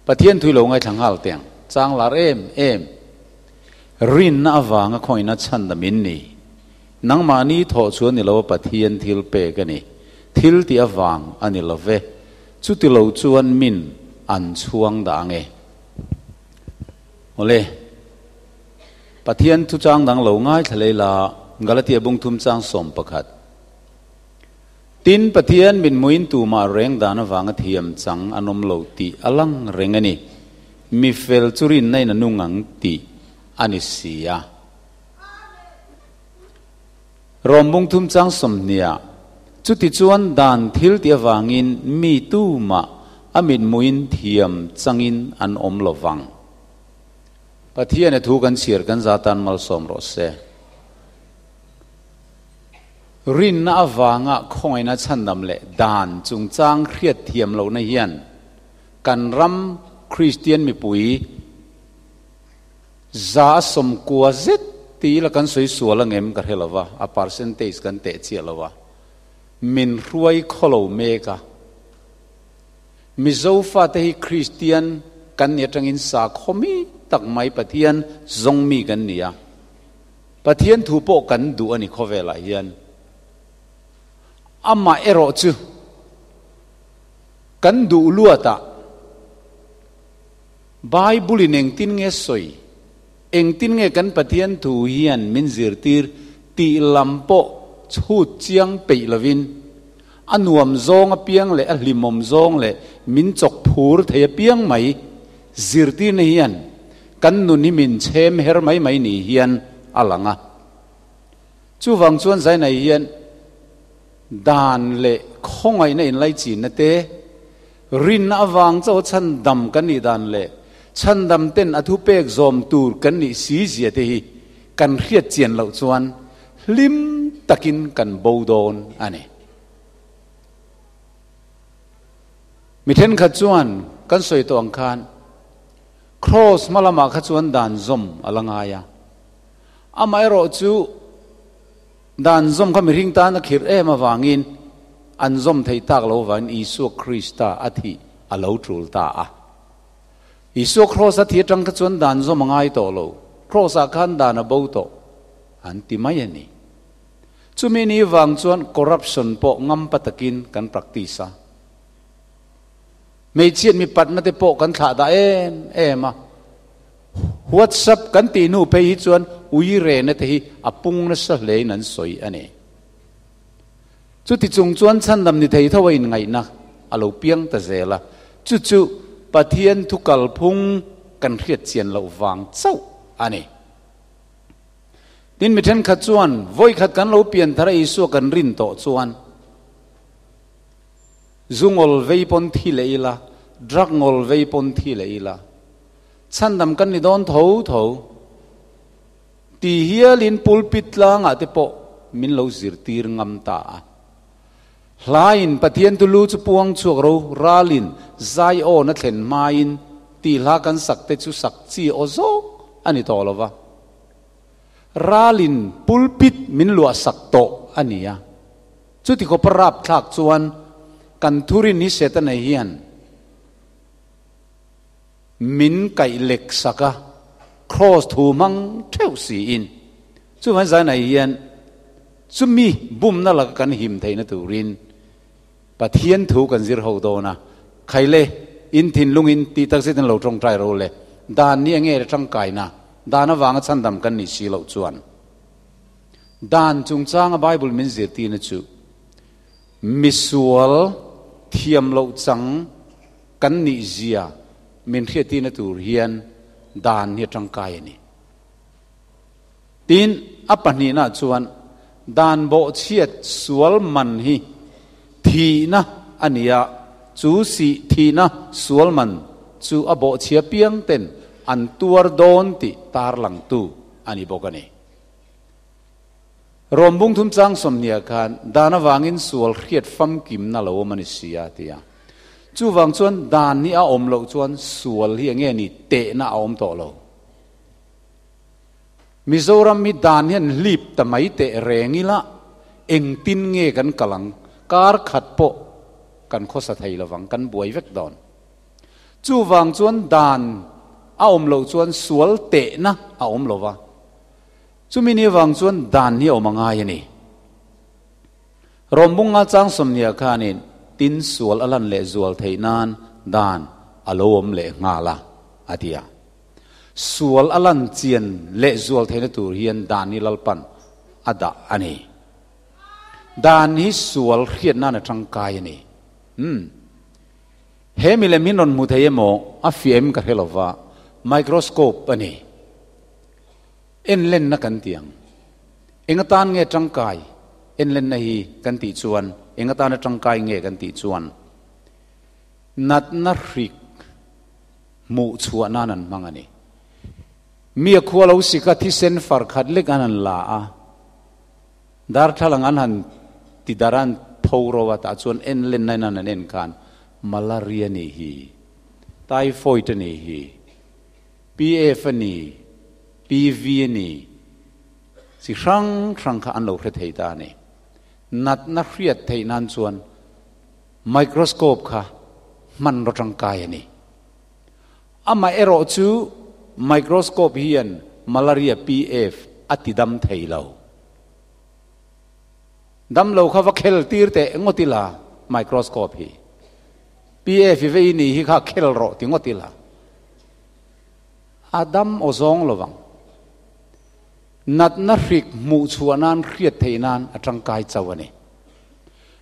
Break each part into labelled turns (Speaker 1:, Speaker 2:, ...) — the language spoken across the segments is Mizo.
Speaker 1: Pathian thui lo ngaithla nghal teh ang. Chang lar em em. Rinna avanga khawina chhandam in ni. Nangmahni thawh chu a ni lo a Pathian thil pek a ni. Thil tih avang a ni lo ve. Chuti lo chuan min an chhuang dah ang e. Awle. Pathian thuchang dang lo ngaithla lei la, Galatia bung thum chang 11. Tin, Pathian min hmuin tumah reng dan avanga thiam chang an awm lo tih a lang reng a ni. Mi fel chu rinna in a nung ang tih a ni si a. Rom bung thum chang 20ah, Chutichuan dan thil tih avangin mi tumah a mithmuhin thiam changin an awm lo vang. Pathian e thu kan chhiar kan za tan malsawm rawh se. Rinna avanga khawngaihna chhandam leh dan chungchang hriat thiam lohna hian kan ram Kristian mipui 90% zet ti ila kan sawi sual angem ka hre lova, a percentage kan teh chiah lova, min hruai khaw lo mek a. Mizo fate hi Kristian kan nih atangin sakhaw mi tak mai Pathian zawng mi kan ni a. Pathian thu pawh kan duh a ni khawvelah hian. Amah erawh chu kan duh luatah Bible in engtin nge sawi, engtin nge kan Pathian thu hian min zirtir tih lam pawh chhut chiang peih lovin a nuam zawng apiang leh a hlimawm zawng leh min chawk phur thei apiang mai zirtirna hian kan nun hi min chhem her mai mai ni hian a lang a. Chuvang chuan Zainai hian dan leh khawngaihna inlaichinna te, rinna avang chauh a chhandam kan nih dan leh chhandam ten a thupek zawm tur kan nih si zia te hi kan hriat chian loh chuan hlim takin kan bo dawn a ni. Mi thenkhat chuan kan sawi tawh ang khan Kraws hma lamah kha chuan dan zawm a la ngai a. Amaherawhchu dan zawm kha mihring tan a khirh em avangin an zawm theih tak lo avangin Isua Krista a thih a lo tul ta a. Isua Kraws a thih atang kha chuan dan zawm a ngai tawh lo. Kraws ah khan dan a bo tawh an ti mai a ni. Chumi ni vang chuan corruption pawh ngampa takin kan practice a. Hmeichhiat mipatna te pawh kan thlah dah em em a. WhatsApp kan tih hnu phei hi chuan ui rena te hi a pung nasa hlein an sawi a ni. Chuti chung chuan chhandam ni thei tho a inngaihna a lo piang ta zel a. Chu chu Pathian thu kalphung kan hriat chian loh vang chauh a ni. Tin, mi thenkhat chuan vawikhat kan lo pian thar a Isua kan rin tawh chuan, Zu ngawl vei pawn thi leh ila, drug ngawl vei pawn thi leh ila, chhandam kan ni dawn tho tho ti hialin pulpit tlangah te pawh min lo zirtir ngam ta a. Hlain Pathian tu lu chu puang chhuak ro ralin zai awn a thlen hmain tih hla kan sak te chu sak chi aw zawk a ni tawh lo va. Ralin pulpit min luah sak tawh a ni a. Chuti khawpa rapthlak chuan kan thurin hi Setana hian min kaih lek sak a, kraws thu hmang theuh siin. Chuvangin zainah hian chumi bumna laka kan him theihna turin Pathian thu kan zir ho dawn a, Khaile, in thinlungin tih tak zetin lo tawngtai ro le, dan ni enge tangkaina, dan avanga chhandam kan nih si loh chuan. Dan chungchanga Bible min zirtirna chu misual thiam loh chang kan nih zia min hriattirna tur hian dan hi a tangkai a ni. Tin, a pahnihna chuan dan bawhchhiat sual man hi thihna a ni a, chu sih thihna sual man chu a bawhchhia piang ten an tuar dawn tih tarlangtu a ni bawk a ni. Rom bung thum chang 20 khan dan avangin sual hriat famkimna lo awm a ni si a ti a. Chuvang chuan dan hi a awm loh chuan sual hi enge ni tehna a awm tawh lo. Mizoram hi dan hian hlip ta mai teh reng ila engtin nge kan kal ang? Kar khat pawh kan khawsa thei lovang, kan buai vek dawn. Chuvang chuan dan a awm loh chuan sual tehna a awm lo va. Chumi ni vang chuan dan hi a awm a ngai a ni. Rawmbunga chang sawmhniah khanin tin sual a lan leh zual theih nan dan a lo awm leh nghal a, a ti a. Sual a lan chian leh zual theihna tur hian dan hi Lalpan a dah a ni. Dan hi sual hriat nan a tangkai a ni. Umm. He milem hi rawn hmu thei emaw a fiah em ka hre lo va, microscope a ni. Enlenna kan ti ang. Eng atan nge tangkai enlenna hi kan tih chuan, eng atana tangkai nge kan tih chuan, natna hrik hmuh chhuah nan an hmang a ni. Mi a khua lo sik a, thisen far khat lek an han la a, darthlalang an han ti darh a, an tho ro a, tah chuan enlenna in an han en khan malaria nih hi, typhoid a nih hi, PF a ni, PV a ni, chi hrang hrang kha an lo hre thei ta a ni. Natna hriat theih nan chuan microscope kha hmanraw tangkai a ni. Amaherawh chu microscope hian malaria PF a ti dam thei lo. Damlo kha va khel tir teh ngawt ila microscope hi. PF i vei ni hi kha khel rawh ti ngawt ila. A dam aw zawng lo vang. Natna hrik hmuh chhuah nan hriat theih nan a tangkai chauh a ni.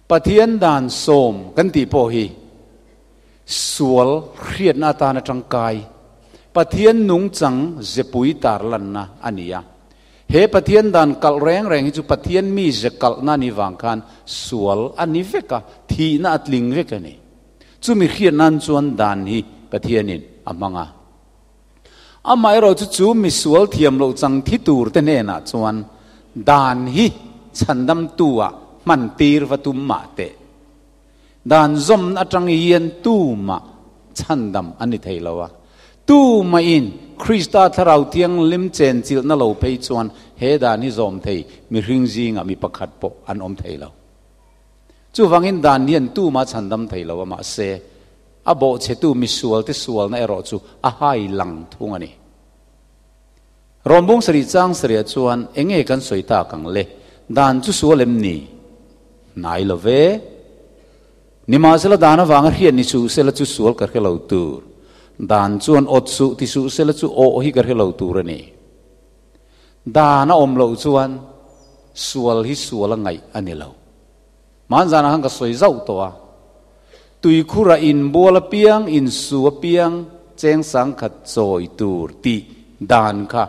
Speaker 1: Pathian dan sawm kan tih pawh hi sual hriatna atana tangkai, Pathian nungchang zepui tarlanna a ni a. He Pathian dan kalh reng reng hi chu Pathian mi ze kalhna a nih vang khan sual a ni vek a, thihna a tling vek a ni. Chumi hriat nan chuan dan hi Pathianin a hmang a. Amaherawhchu chu misual thiam loh chang thi tur te hnenah chuan dan hi chhandamtu-ah hman tir va tum mah teh. Dan zawm atang hian tumah chhandam a ni thei lo a. Tumahin Krista Thlarau Thianghlim chenchilhna lo phei chuan he dan hi zawm thei mihring zingah mi pakhat pawh an awm thei lo. Chuvangin dan hian tumah chhandam thei lo a, mahse a bawhchhetu misualte sualna erawh chu a hai lang thung a ni. Rawmbung sarih chang sarihah chuan enge kan sawi tak ang le? Dan chu sual em ni? Hnai lo ve. Nimahsela dan avanga hriat ni suh sela chu sual ka hre lo tur. Dan chuan awt suh ti suh sela chu awh hi ka hre lo tur a ni. Dan a awm loh chuan sual hi sual a ngaih a ni lo. Hmanzanah khan ka sawi zauh tawh a, tuikhurah inbual apiang, insu apiang cheng sangkhat chawi tur tih dan kha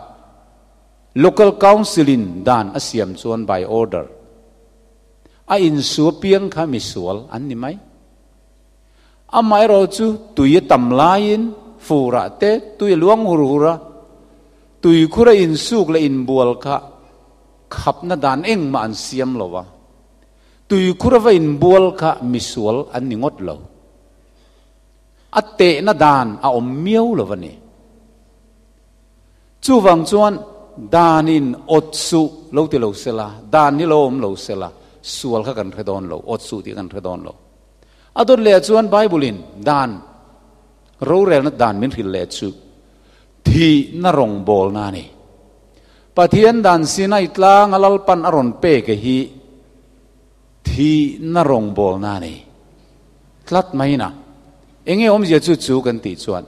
Speaker 1: Local Council in dan a siam chuan by order a insu apiang kha misual an ni mai. Amaherawhchu tui a tam laiin furah te tui a luang hur hur a, tuikhura insuk leh inbual kha khapna dan engmah an siam lo a. Tuikhur a va inbual kha misual an ni ngawt lo. A tehna dan a awm miau lo a ni. Chuvang chuan danin awt suh lo ti lo sela, dan hi lo awm lo sela, sual kha kan hre dawn lo, awt suh tih kan hre dawn lo. A dawt leh ah chuan Bible-in dan, rorelna dan min hrilh leh chu thihna rawngbawlna a ni. Pathian dan Sinai tlanga Lalpan a rawn pek a hi thihna rawngbawlna a ni tlat mai na. Enge awmzia chu chu kan tih chuan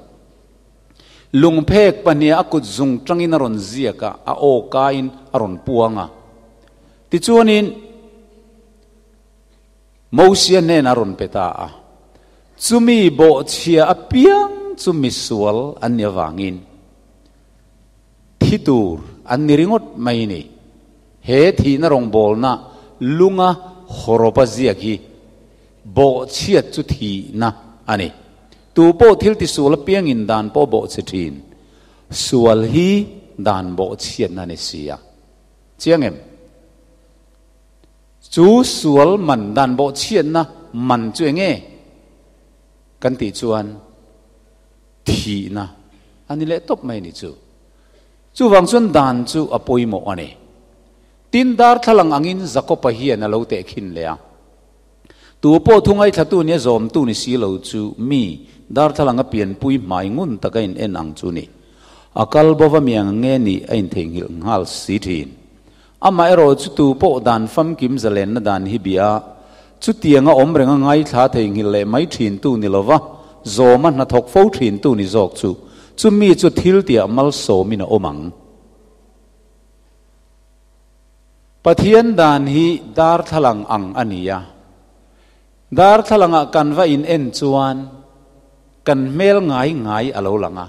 Speaker 1: lungphek pahniha a kut zung tangin a rawn ziak a, a aw kain a rawn puang a. Tichuanin Mosia hnenah a rawn pe ta a, chumi bawhchhia apiang chu misual an ni avangin Thi tur an ni ringawt mai ni. He thihna rawngbawlna lunga hawrawpa ziak hi bawhchhiat chu thihna a ni. Tu pawh thil tisual apiangin dan pawh bawhchhe thin. Sual hi dan bawhchhiatna a ni si a. Chiang em? Chu sual man dan bawhchhiatna man chu eng nge? Kan tih chuan. Thihna a ni leh tawp mai ni chu. Chuvang chuan dan chu a pawimawh a ni. Tin, darthlalang angin Jakob-a hian a lo tehkhin leh a. Tu pawh thu ngaithlatu nia zawmtu ni si lo chu mi darthlalanga pianpui hmai ngun taka in en ang chu ni. A kal bova miang nge nih a intheihnghilh nghal si thin. Amaherawh chu tu pawh dan famkim zalenna dan hi bia chutianga awm renga ngaithla theihnghilh leh mai thintu ni lova zawma hnathawk fo thintu ni zawk chu chumi chu thil tiah malsawmin a awm ang. Pathian dan hi darthlalang ang a ni a, darthlalangah kan va in en chuan kan hmel ngai ngai a lo lang a.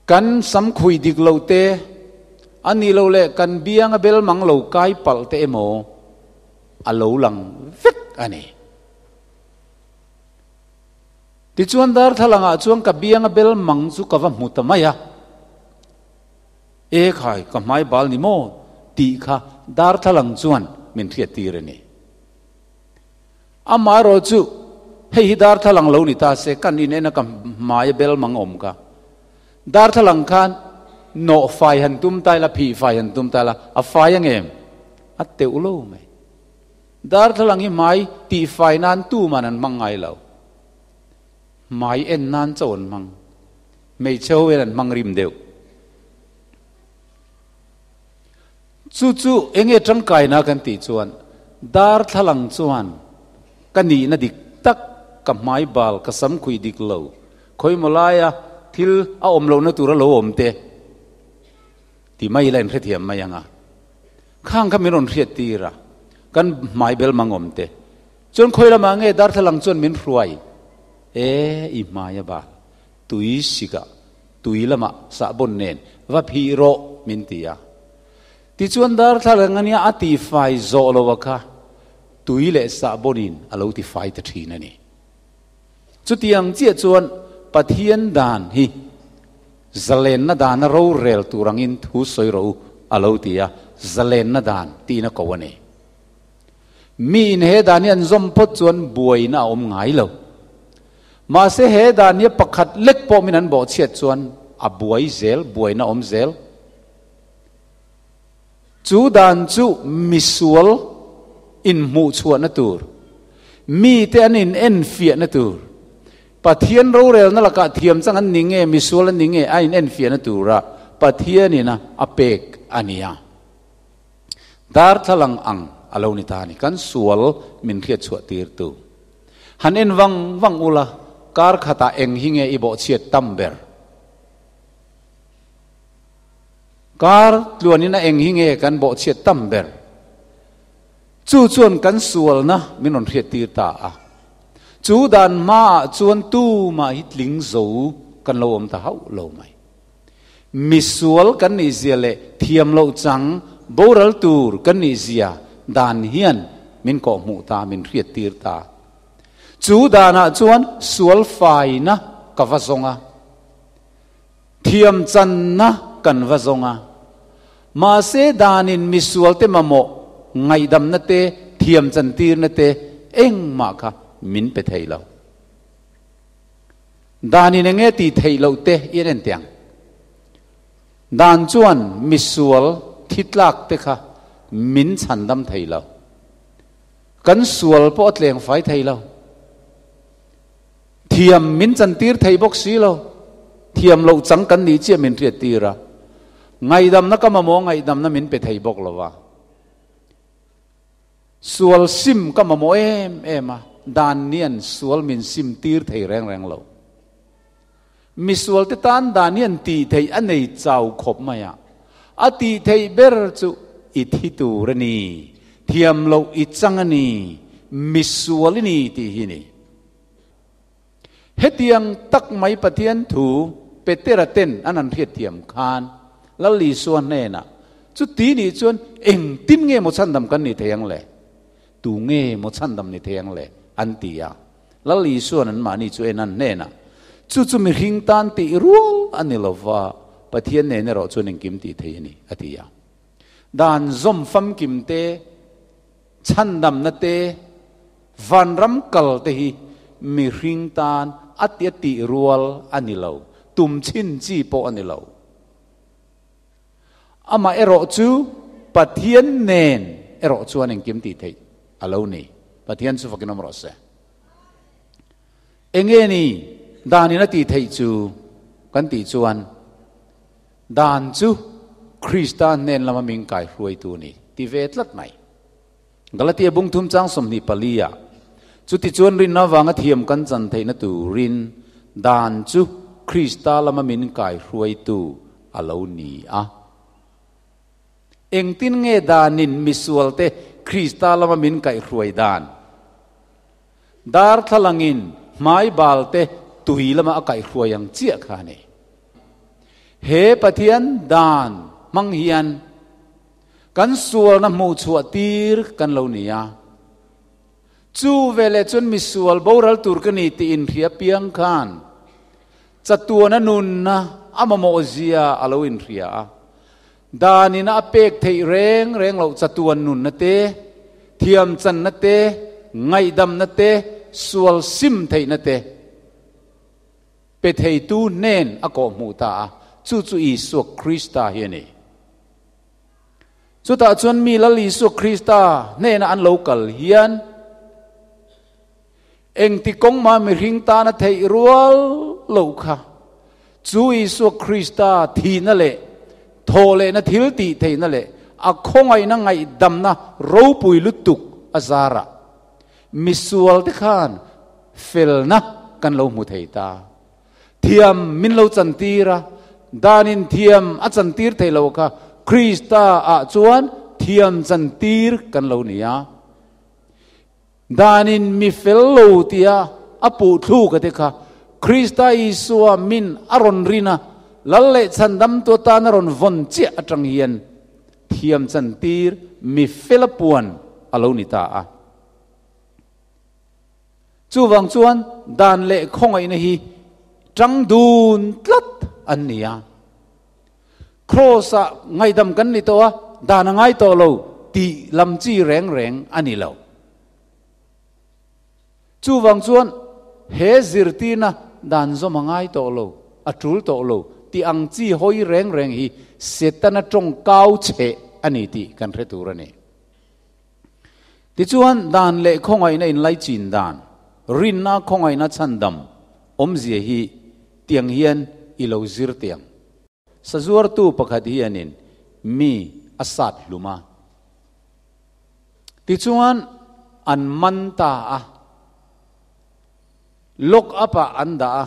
Speaker 1: Kan sam khui dik lo te, a nih loh leh kan bianga bel mang lo kai palh te emaw a lo lang vek a ni. Tichuan darthlalangah chuan ka bianga bel mang chu ka va hmu ta mai a. E khai, ka hmai bal ni maw? tih kha darthlalang chuan min hriattir a ni. Amaherawh chu hei hi darthlalang lo ni ta se, kan in en a ka hmai a bel mang awm kha. Darthlalang khan nawh fai han tum ta ila, phih fai han tum ta ila, a fai ang em? A teuh lo mai. Darthlalang hi hmai tih fai nan tuman an hmang ngai lo. Hmai en nan chauh an hmang. Hmeichhe ho hian an hmang rim deuh. Chu chu enge tangkaina kan tih chuan darthlalang chuan ka nihna dik tak, ka hmai bal, ka sam khuih dik lo, khawimaw laia thil a awm lohna tura lo awm te ti mai ila inhrethiam mai ang a. Khang kha min rawn hriat tir a, kan hmai bel mang awm te. Chuan khawi lamah nge darthlalang chuan min hruai? E, i hmai a bal. Tui sikah, tui lamah sahbawn nen va phih rawh min ti a. Tichuan darthlalang ania a tihfai zawh lo a kha tui leh sahbawnin a lo tifai ta thin a ni. Chutiang chiah chuan Pathian dan hi zalenna dana rorel tur angin thu sawi rawh u a lo ti a, zalenna dan tiin a ko a ni. Mi in he dan hi an zawm phawt chuan buaina a awm ngai lo. Mahse he dan hi pakhat lek pawh min an bawhchhiat chuan a buai zel, buaina a awm zel. Chu dan chu misual inhmuhchhuahna tur, mite an inenfiahna tur, Pathian rorelna lakah thiam chang an ni nge, misual an ni nge a inenfiahna tura Pathianin a pek a ni a. Darthlalang ang a lo ni ta a ni. Kan sual min hriatchhuah tirtu. Han en vang vang ula, kar khatah eng hi nge i bawhchhiat tam ber? Kar tluanin a eng hi nge kan bawhchhiat tam ber? Chu chuan kan sualna min rawn hriattir ta a. Chu dan hmaah chuan tumah hi tling zo kan lo awm ta hauh lo mai. Misual kan nih zia leh thiam loh chang boral tur kan nih zia dan hian min kawhhmuh ta, min hriattir ta. Chu danah chuan sual faina ka va zawng a, thiam channa kan va zawng a. Mahse danin misualte mamawh ngaihdamna te, thiam chantirna te engmah kha min pe thei lo. Dan in enge tih theih loh te i en teh ang. Dan chuan misual thi tlak te kha min chhandam thei lo. Kan sual pawh a tleng fai thei lo. Thiam min chantir thei bawk si lo. Thiam loh chang kan nih chiah min hriat tir a. Ngaihdamna ka mamawh ngaihdamna min pe thei bawk lo va. Sual sim ka mamawh em em a, dan nian sual min sim tir thei reng reng lo. Misual te tan dan hian tih theih a nei chau khawp mai a, a tih theih ber chu i thi tur a ni, thiam loh i chang a ni, misual i ni tih hi a ni. Hetiang tak mai Pathian thu Petera ten an han hriatthiam khan Lal Isua hnenah, Chuti nih chuan engtin nge maw chhandam kan ni thei ang le? Tu nge maw chhandam ni thei ang le? an ti a. Lal Isua'n anmahni chu en an hnenah, Chu chu mihring tan tih rual a ni lo va, Pathian nen erawh chuan engkim tih thei a ni, a ti a. Dan zawm famkim te, Chhandamna te, vanram kal te hi mihring tan a ti a tih rual a ni lo, tum chhin chi pawh a ni lo. Amah erawh chu Pathian nen erawh chuan engkim tih theih a lo ni. Pathian chu fakin awm rawh se. Enge ni danin a tih theih chu kan tih chuan dan chu Krista hnen lama min kai hruaitu a ni ti ve tlat mai. Galatia bung thum chang 24 ah chutichuan rinna avanga thiam kan chan theihna turin dan chu Krista lama min kai hruaitu a lo ni a. Engtin nge danin misualte Krista lama min kaihhruai dan? Darthlalangin hmai balte tui lama a kaihhruai ang chiah kha a ni. He Pathian dan hmang hian kan sualna hmuhchhuah tir kan lo ni a. Chu veleh chuan misual boral tur ka ni tih inhria piang khan chatuana nunna a mamawh zia a lo inhria a. Danin a pek theih reng reng loh chatuan nunna te, thiamchanna te, ngaihdamna te, sual sim theihna te pe theitu hnen a kawhhmuh ta a, chu chu Isua Krista hi a ni. Chutah chuan mi Lal Isua Krista hnena an lo kal hian Engti kawng mah mihring tana theih rual loh kha chu Isua Krista thihna leh thawhlehna thil tih theihna leh a khawngaihna ngaihdamna ropui lutuk a zarah misualte khan felna kan lo hmu thei ta. Thiam min lo chantir a, danin thiam a chantir thei lo kha Krista ah chuan thiam chantir kan lo ni a. Danin mi fel lo tia a puh thluk a te kha Krista Isua min a rawn rin a, Lal leh Chhandamtu atan a rawn vawn chiah atang hian thiam chantir mi fela puan a lo ni ta a. Chuvang chuan dan leh khawngaihna hi tang dun tlat an ni a. Kraws-ah ngaihdam kan ni tawh a, dan a ngai tawh lo tih lam chi reng reng a ni lo. Chuvang chuan he zirtirna dan zawm a ngai tawh lo, a tul tawh lo tih ang chi hawi reng reng hi Setana tawng kau cheh a ni tih kan hre tur a ni. Tichuan dan leh khawngaihna inlaichin dan, rinna khawngaihna chhandam awmzia hi tiang hian i lo zir teh ang. Sazuartu pakhat hianin mi a sat hlum a. Tichuan an man ta a, lock up ah an dah a,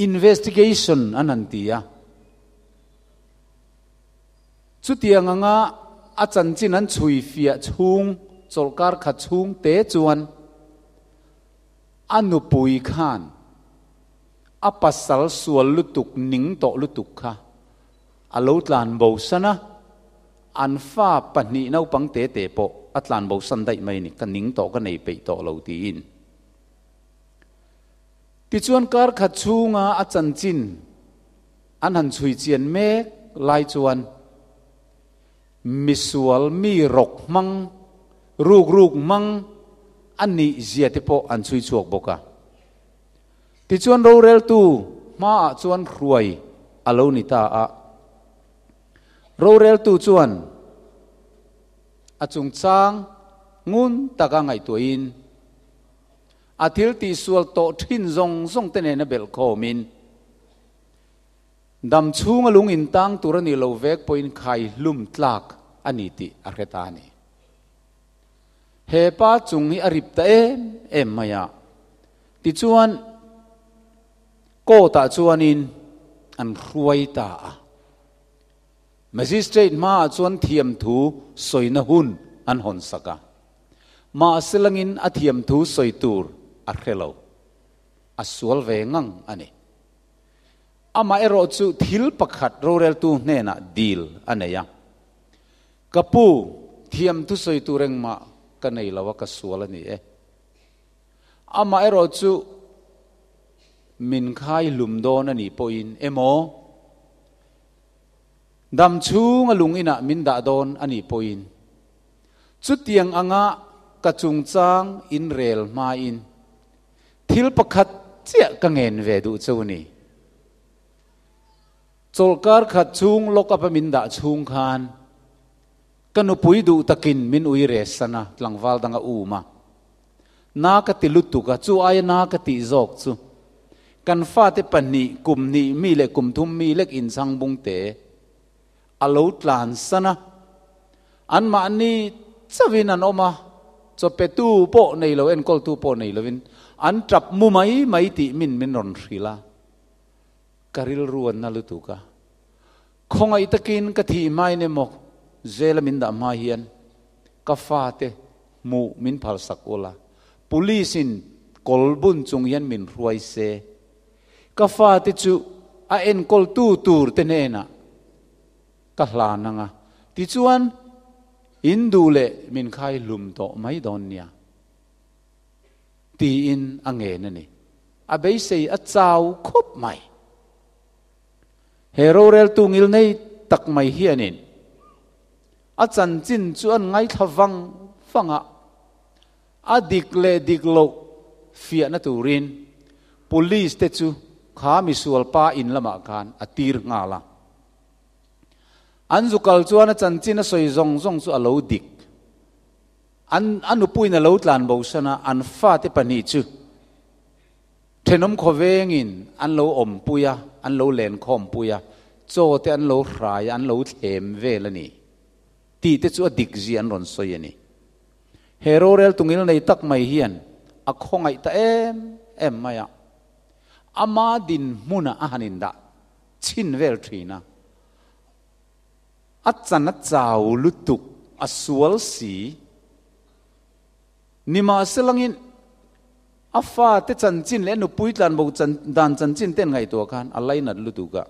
Speaker 1: investigation an han ti a. Chutiang anga a chanchin an chhui fiah chhung chawlhkar khat chhung te chuan a nupui khan a pasal sual lutuk ning tawh lutuk kha a lo tlan bosan a, an fa pahnih naupang te te pawh a tlan bosan daih mai a ni, ka ning tawh ka nei peih tawh lo tiin. Tichuan kar khat chhunga a chanchin An han chhui chian mek lai chuan misual mi rawk hmang, ruk ruk hmang a nih zia te pawh an chhui chhuak bawk a. Tichuan roreltu hmaah chuan hruai a lo ni ta a. Roreltu chuan a chungchang ngun taka ngaihtuahin a thil tihsual tawh thin zawng zawng te nena belh khawmin, Dam chhunga lung intang tur a nih lo vek pawhin khai hlum tlak a ni tih a hre ta a ni. He pa chung hi a rip ta em em mai a, tichuan court ah chuanin an hruai ta a. Magistrate hmaah chuan thiamthu sawina hun an hawn sak a, mahse langin a thiamthu sawi tur a hre lo. A sual ve ngang a ni. Amah erawh chu thil pakhat roreltu hnenah dil a nei a, Ka pu, thiam thusawi tur engmah ka nei lo a, ka sual a ni e. Amah erawh chu min khai hlum dawn a nih pawhin emaw, dam chhunga lung inah min dah dawn a nih pawhin, chutiang anga ka chungchang inrel hmain, Thil pakhat chiah ka ngen ve duh chu ni. Chawlhkar khat chhung lock up a min dah chhung khan ka nupui duh takin min ui re san a, tlangval dang a um a. Na ka ti lutuk a, chu aia na ka tih zawk chu kan fate pahnih kum hnih mi leh kum thum mi lek inchhang bung te a lo tlan san a, anmahni chauhin an awm a, chawpetu pawh nei lo, enkawltu pawh nei lovin an tap mu mai mai tih min min rawn hrilh a, ka rilru an na lutuk a. Khawngaih takin ka thih hmain emaw zela min dah hma hian ka fate hmuh min phalsak ula, police in kawl bun chung hian min hruai se, ka fate chu a enkawltu tur te hnenah ka hlan ang a, tichuan in duh leh min khai hlum tawh mai dawn nia, tiin a ngen a ni. A beisei a chau khawp mai. He roreltu ngilnei tak mai hianin a chanchin chu an ngaithla vang vang a, a dik leh dik loh fiahna turin police te chu kha misual pa in lamah khan a tir nghal a. An zu kal chuan a chanchin a sawi zawng zawng chu a lo dik. An a nupuiin a lo tlan bosan a, an fate pahnih chu Thenawm khawvengin an lo awmpui a, an lo lenkhawmpui a, chaw te an lo hrai a, an lo thlem vel a ni tih te chu a dik zia an rawn sawi a ni. He rorel tungil nei tak mai hian a khawngaih ta em em mai a, ama dinhmunah a han indah chhin vel thin a, a chan a chau lutuk, a sual si. Nimahselangin, a fate chanchin leh a nupui tlanbo dan chanchin te an ngaihtuah khan a lainat lutuk a,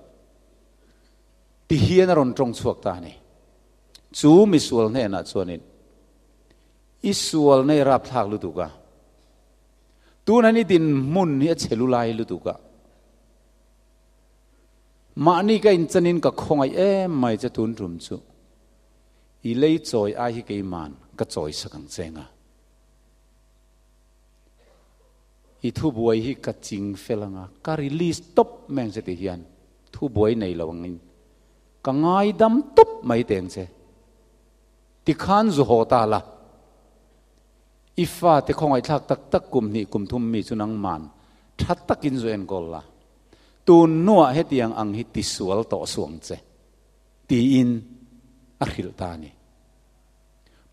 Speaker 1: ti hian a rawn tawng chhuak ta a ni. Chu misual hnenah chuanin, I sual nei rapthlak lutuk a, tunah ni dinhmun hi a chhe lulai lutuk a, mahni ka inchanin ka khawngaih em mai che tun tum chu. I lei chawi ai hi keiman ka chawi sak ang che nga. I thubuai hi ka ching fel anga, ka release tawp mai ang che ti hian thubuai nei lo angin ka ngaidam tawp mai teh ang che. Tikhan zu haw ta la, i fate khawngaihthlak tak tak kum hnih kum thum mi chu nangman tha takin zu enkawl la, tun hnuah hetiang ang hi tisual tawh suh ang che. Tiin a hrilh ta a ni.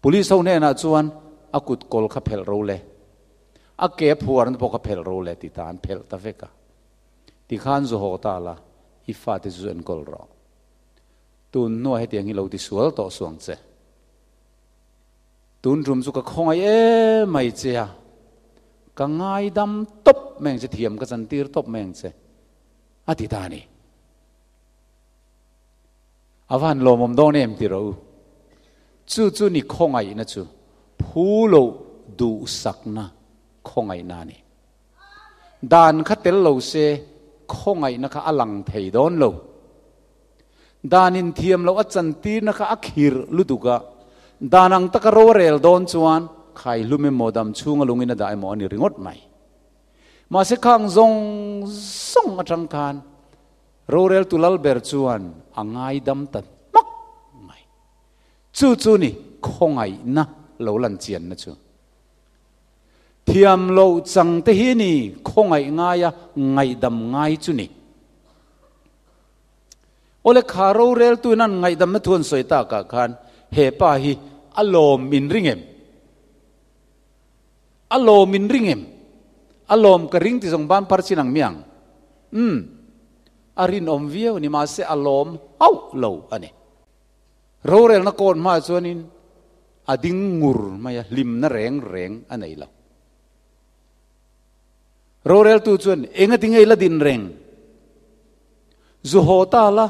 Speaker 1: Police ho hnenah chuan a kut kawl kha phelh ro le, a ke a phuarna pawh kha phelh ro le ti ta an phelh ta vek a. Tikhan zu haw ta la, i fate chu zu enkawl rawh. Tun hnuah hetiang hi lo ti sual tawh suang che. Tun tum chu ka khawngaih em mai che a, ka ngaidam tawp mai ang che, thiam ka chantir tawp mai ang che, a ti ta a ni. A va han lawmawm dawn em ti rawh u. Chu chu ni khawngaihna chu phu loh duhsakna khawngaihna a ni. Dan kha tel lo se khawngaihna kha a lang thei dawn lo. Dan inthiam loh a chantirna kha a khirh lutuk a, dan ang taka ro a rel dawn chuan khaihlum emaw dam chhunga lungin a dah emaw a ni ringawt mai. Mahse khang zawng zawng atang khan Roreltu lal ber chuan a ngaidam ta hmak mai. Chu chu ni khawngaihna lo lan chianna chu. Thiam loh chang te hi ni khawngaih ngaia ngaihdam ngai chu ni. Awle kha roreltu in an ngaihdamna thu an sawi takah khan he pa hi a lawm in ring em? A lawm in ring em? A lawm ka ring ti zawng ban phar chin ang miang. Umm. A rinawm viau a ni mahse a lawm hauh lo a ni. Rorelna kawn hmaah chuanin a ding ngur mai a, hlimna reng reng a nei lo. Roreltu chuan eng a ti ngei la din reng? Zu haw ta la,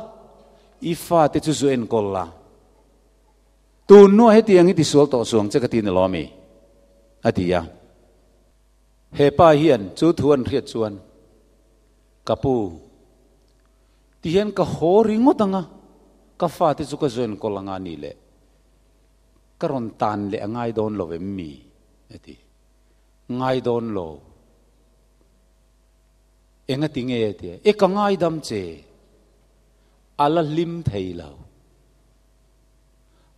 Speaker 1: i fate chu zu enkawl la. Tun hnuah hetiang hi tisual tawh suang che ka ti ni lawm i? a ti a. He pa hian chu thu an hriat chuan, Ka pu, ti hian ka haw ringawt ang a, ka fate chu ka join kawl anga ni le, ka rawn tan leh a ngai dawn lo em mi? a ti. Ngai dawn lo. Enga ti nge? a ti a. E ka ngaidam che, a la hlim thei lo.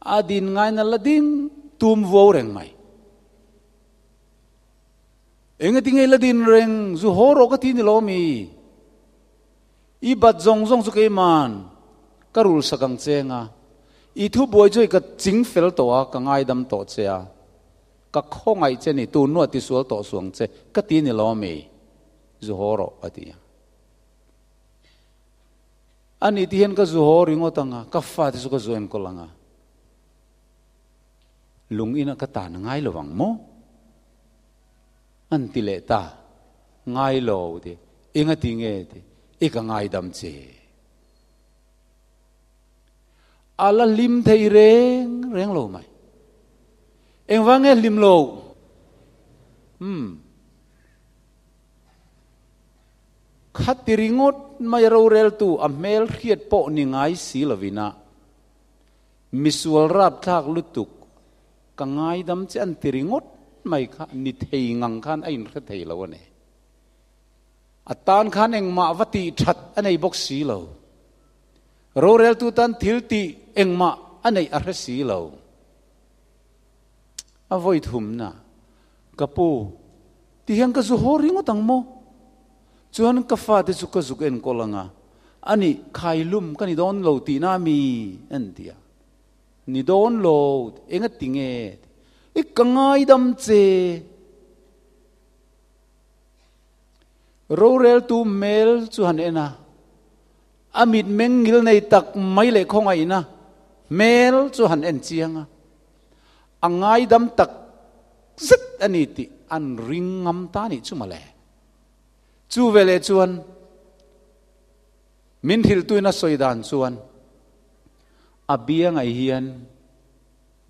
Speaker 1: A din ngaina la ding tum vuau reng mai. Engati nge la din reng, zu haw rawh ka ti ni lo mi? I bat zawng zawng chu keiman ka rul sak ang che nga, i thu buai chu hei ka ching fel tawh a, ka ngaidam tawh che a, ka khawngaih che ni, tun hnuah tisual tawh suang che ka ti ni lo mi? Zu haw rawh a ti a. Ani ti hian ka zu haw ringawt ang a, ka fate chu ka zu enkawl ang a. Lung ina ka tan ngai lo ang maw? An ti leh ta, Ngai lo ti, enga ti nge ti, i ka ngaidam che. A la hlim thei reng reng lo mai. Engvang nge hlim lo? Umm. Khati ringawt mai roreltu a hmel hriat pawh ni ngai si lovin a misual rapthlak lutuk Ka ngaidam che an ti ringawt mai kha ni thei ngang khan a inhre thei lo a ni. A tan khan engmah va tih that a nei bawk si lo. Roreltu tan thil tih engmah a neih a hre si lo. A vawi thumna, Ka pu, ti hian ka zu haw ringawt ang maw? Chuan ka fate chu ka zuk enkawl ang a, ani khailum ka ni dawn lo tihna mi? an ti a. Ni dawn lo, enga ti nge? I ka ngaidam che. Roreltu hmel chu han en a, a mitmeng ngil nei tak mai leh khawngaihna hmel chu han en chiang a, a ngaidam tak zet a ni tih an ring ngam ta nih chu mawle. Chu veleh chuan Min hrilhtuin a sawi dan chuan a biangah hian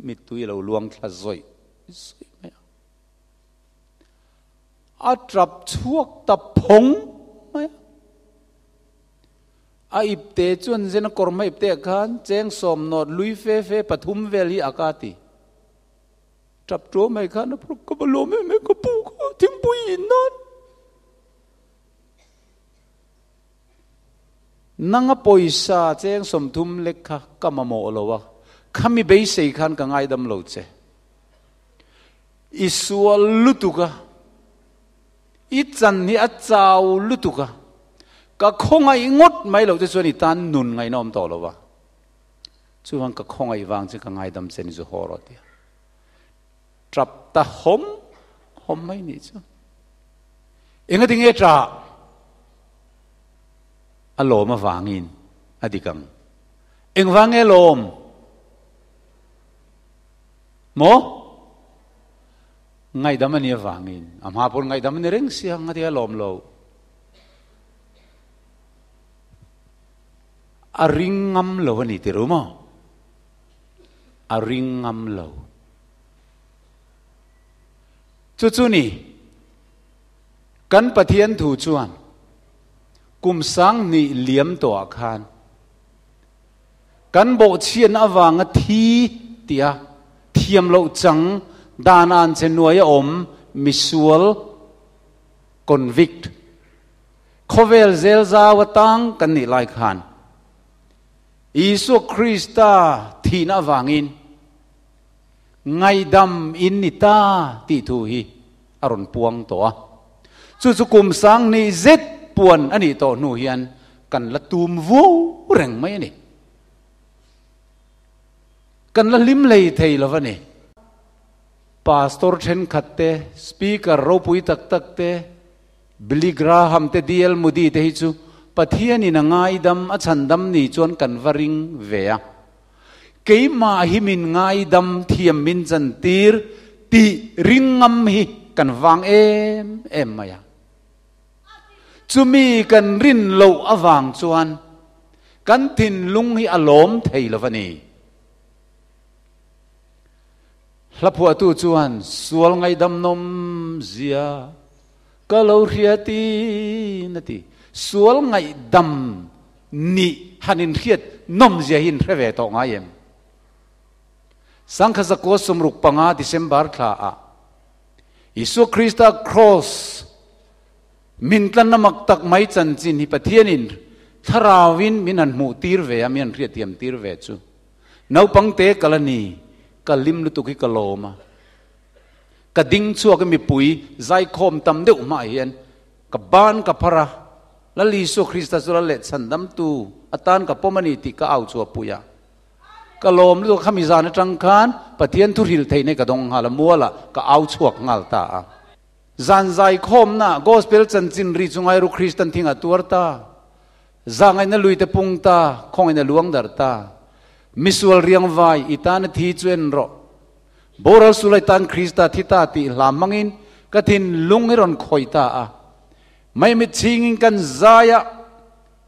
Speaker 1: mittui a lo luang thla zawih zawih mai a. A tap chhuak ta phawng mai a. A ipte chuan zen a kawr hma ipte ah khan cheng sawm nawt lui fe fe pathum vel hi a ka ti. Tap tuau mai khan a phur ka va lawm em em ka pu kha thingpui in nan. Nanga pawisa cheng 30 lek kha ka mamawh lo a, khami beisei khan ka ngaidam lo che. I sual lutuk a, i chan hi a chau lutuk a, ka khawngaih ngawt mai loh te chuan i tan nun ngaihna awm tawh lo va. Chuvang ka khawngaih vang chu ka ngaidam che ni chu haw rawh tia. Tap ta hawm hawm mai nih chu. Engati nge ṭah? A lawm avangin a dik ang. Engvang nge lawm? Maw? Ngaihdam a nih avangin. A hma pawn ngaihdam a ni reng sia, ngati a lawm lo. A ring ngam lo a ni ti ru maw? A ring ngam lo. Chu chu ni, kan Pathian thu chuan kum 2000 liam tawhah khan kan bawhchhiatna avanga thi tia thiam loh chang dan an che nuai a awm misual convict khawvel zel zau atang kan nih lai khan Isua Krista thihna avangin Ngaihdam in ni ta tih thu hi a rawn puang tawh a. Chu chu kum 2000 zet puan a nih tawh hnu hian kan la tum vuau reng mai a ni. Kan la hlim hlei thei lo va ni. Pastor thenkhat te, Speaker ropui tak tak te, Billy Graham te, DL Moody te hi chu Pathianin a ngaidam, a chhandam ni chuan kan va ring ve a. Keimah hi min ngaidam thiam min chantir tih ringngam hi kan vang em em mai a. Chumi kan rin loh avang chuan kan thinlung hi a lawm thei lo va ni. Hlaphuahtu chuan sual ngaidam nawm zia ka lo hria tin a ti. Sual ngaihdam nih han inhriat nawmzia hi inhre ve tawh ngai em? 1965 December thla ah Isua Krista Kraws min tlanna mak tak mai chanchin hi Pathianin thlarauin min han hmuh tir ve a, min han hriatthiam tir ve chu. Naupangte ka la ni, ka lim lutuk hi ka lawm a. Ka ding chhuak a mipui zaikhawm tam deuh hmaah hian ka ban ka phar a, Lal Isua Krista chu Lal leh Chhandamtu atan ka pawm a ni tih ka au chhuah pui a. Ka lawm lutuk a, khami zan atang khan Pathian thuhril theihna hi ka dawng nghal a, mualah ka au chhuak nghal ta a. Zan zaikhawmna Gospel chanchin ri chu ngairu Kristan thingah tuar ta. Zahngaihna lui te pung ta, khawngaihna luang darh ta. Misual riangvai i tana thi chu en rawh. Boral sulai tan Krista thi ta tih hla hmangin ka thinlung hi rawn khawih ta a. Maimit chhingin kan zai a,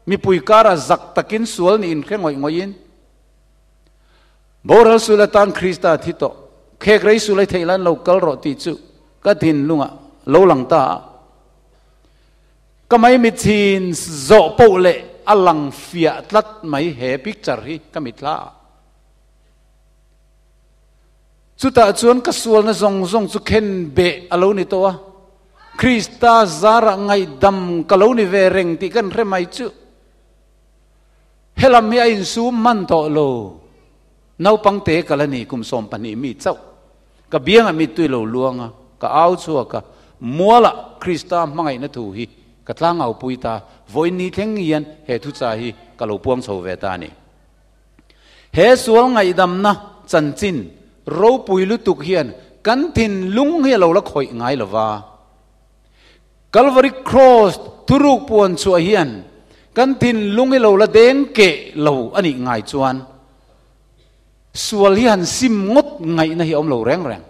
Speaker 1: mipui karah zak takin sual nih inhre ngawih ngawihin, Boral sulai tan Krista thi tawh, khek rei sulai theih lan lo kal rawh tih chu ka thinlungah lo lang ta a. Ka maimit chhin zawh poh leh a lang fiah tlat mai he picture hi ka mitthla ah. Chutah chuan ka sualna zawng zawng chu khen beh a lo ni tawh a, Krista zarah ngaihdam ka lo ni ve reng tih kan hre mai chu. Helam hi a insum hman tawh lo. Naupang te ka la ni kum 12 mi chauh. Ka biangah mittui lo luang a, ka au chhuak a, mualah Krista hmangaihna thu hi ka tlangaupui ta, vawiin ni thleng hian he thucha hi ka lo puang chho ve ta a ni. He sual ngaihdamna chanchin ropui lutuk hian kan thinlung hi a lo la khawih ngai lo va. Calvary Cross thuruk puan chhuah hian kan thinlung hi lo la deng keh lo a nih ngai chuan sual hi han sim ngawt ngaihna hi a awm lo reng reng.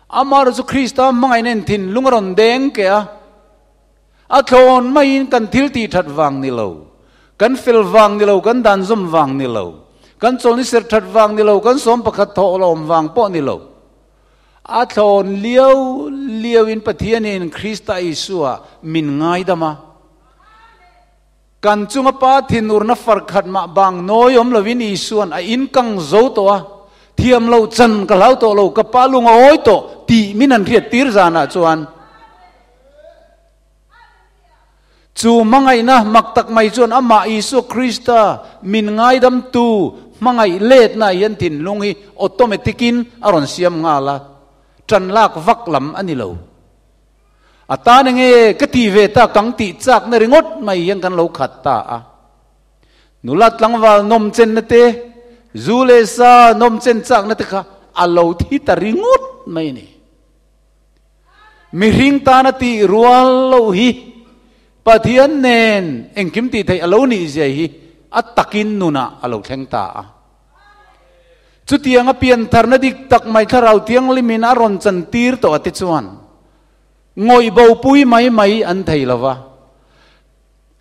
Speaker 1: Amaherawhchu Krista hmangaihna in thinlung a rawn deng keh a. A thlawn maiin kan thil tih that vang ni lo, kan fel vang ni lo, kan dan zawm vang ni lo, kan chawlni serh that vang ni lo, kan sawm pakhat thawh lawm vang pawh ni lo. A thlawn liau liauin Pathianin Krista Isua min ngaidam a. Kan chunga Pa thinurna far khat mah bang nawi awm lovin Isua'n a inkang zo tawh a, thiam lo chan ka hlau tawh lo, ka Pa lung a awi tawh tih min han hriat tir zanah chuan chu hmangaihna mak tak mai chuan amah Isua Krista min ngaidamtu hmangaih letna hian thinlung hi automatic-in a rawn siam nghal a, tan lak vak lam a ni lo. A tan enge ka ti ve ta kang tih chakna ringawt mai hian kan lo khat ta a. Nula tlangval nawm chenna te, zu leh sa nawm chen chakna te kha a lo thi ta ringawt mai a ni. Mihring tana tih rual loh hi Pathian nen engkim tih theih a lo nih zia hi a takin nunah a lo thleng ta a. Chutianga piantharna dik tak mai Thlarau Thianghlimin a rawn chantir tawh ate chuan ngawih bopui mai mai an thei lo va.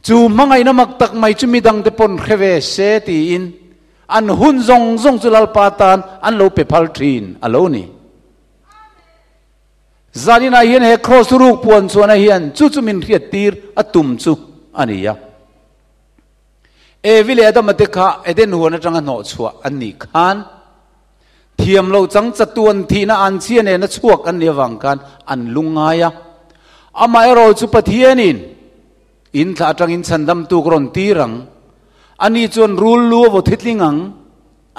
Speaker 1: Chu hmangaihna mak tak mai chu midangte pawn hre ve se tiin an hun zawng zawng chu Lalpa tan an lo pe phal thin a lo ni. Zaninah hian he Kraws ruk puan chuana hian chu chu min hriattir a tum chu a ni a. Evi leh Adama te kha Eden huan atanga hnawh chhuah an nih khan thiam lo chang chatuan thihna an chhia nena chhuak an nih avang khan an lungngai a. Amaherawh chu Pathianin in thlah atangin chhandamtu ka rawn tir ang, ani chuan rul lu a vaw thitling ang,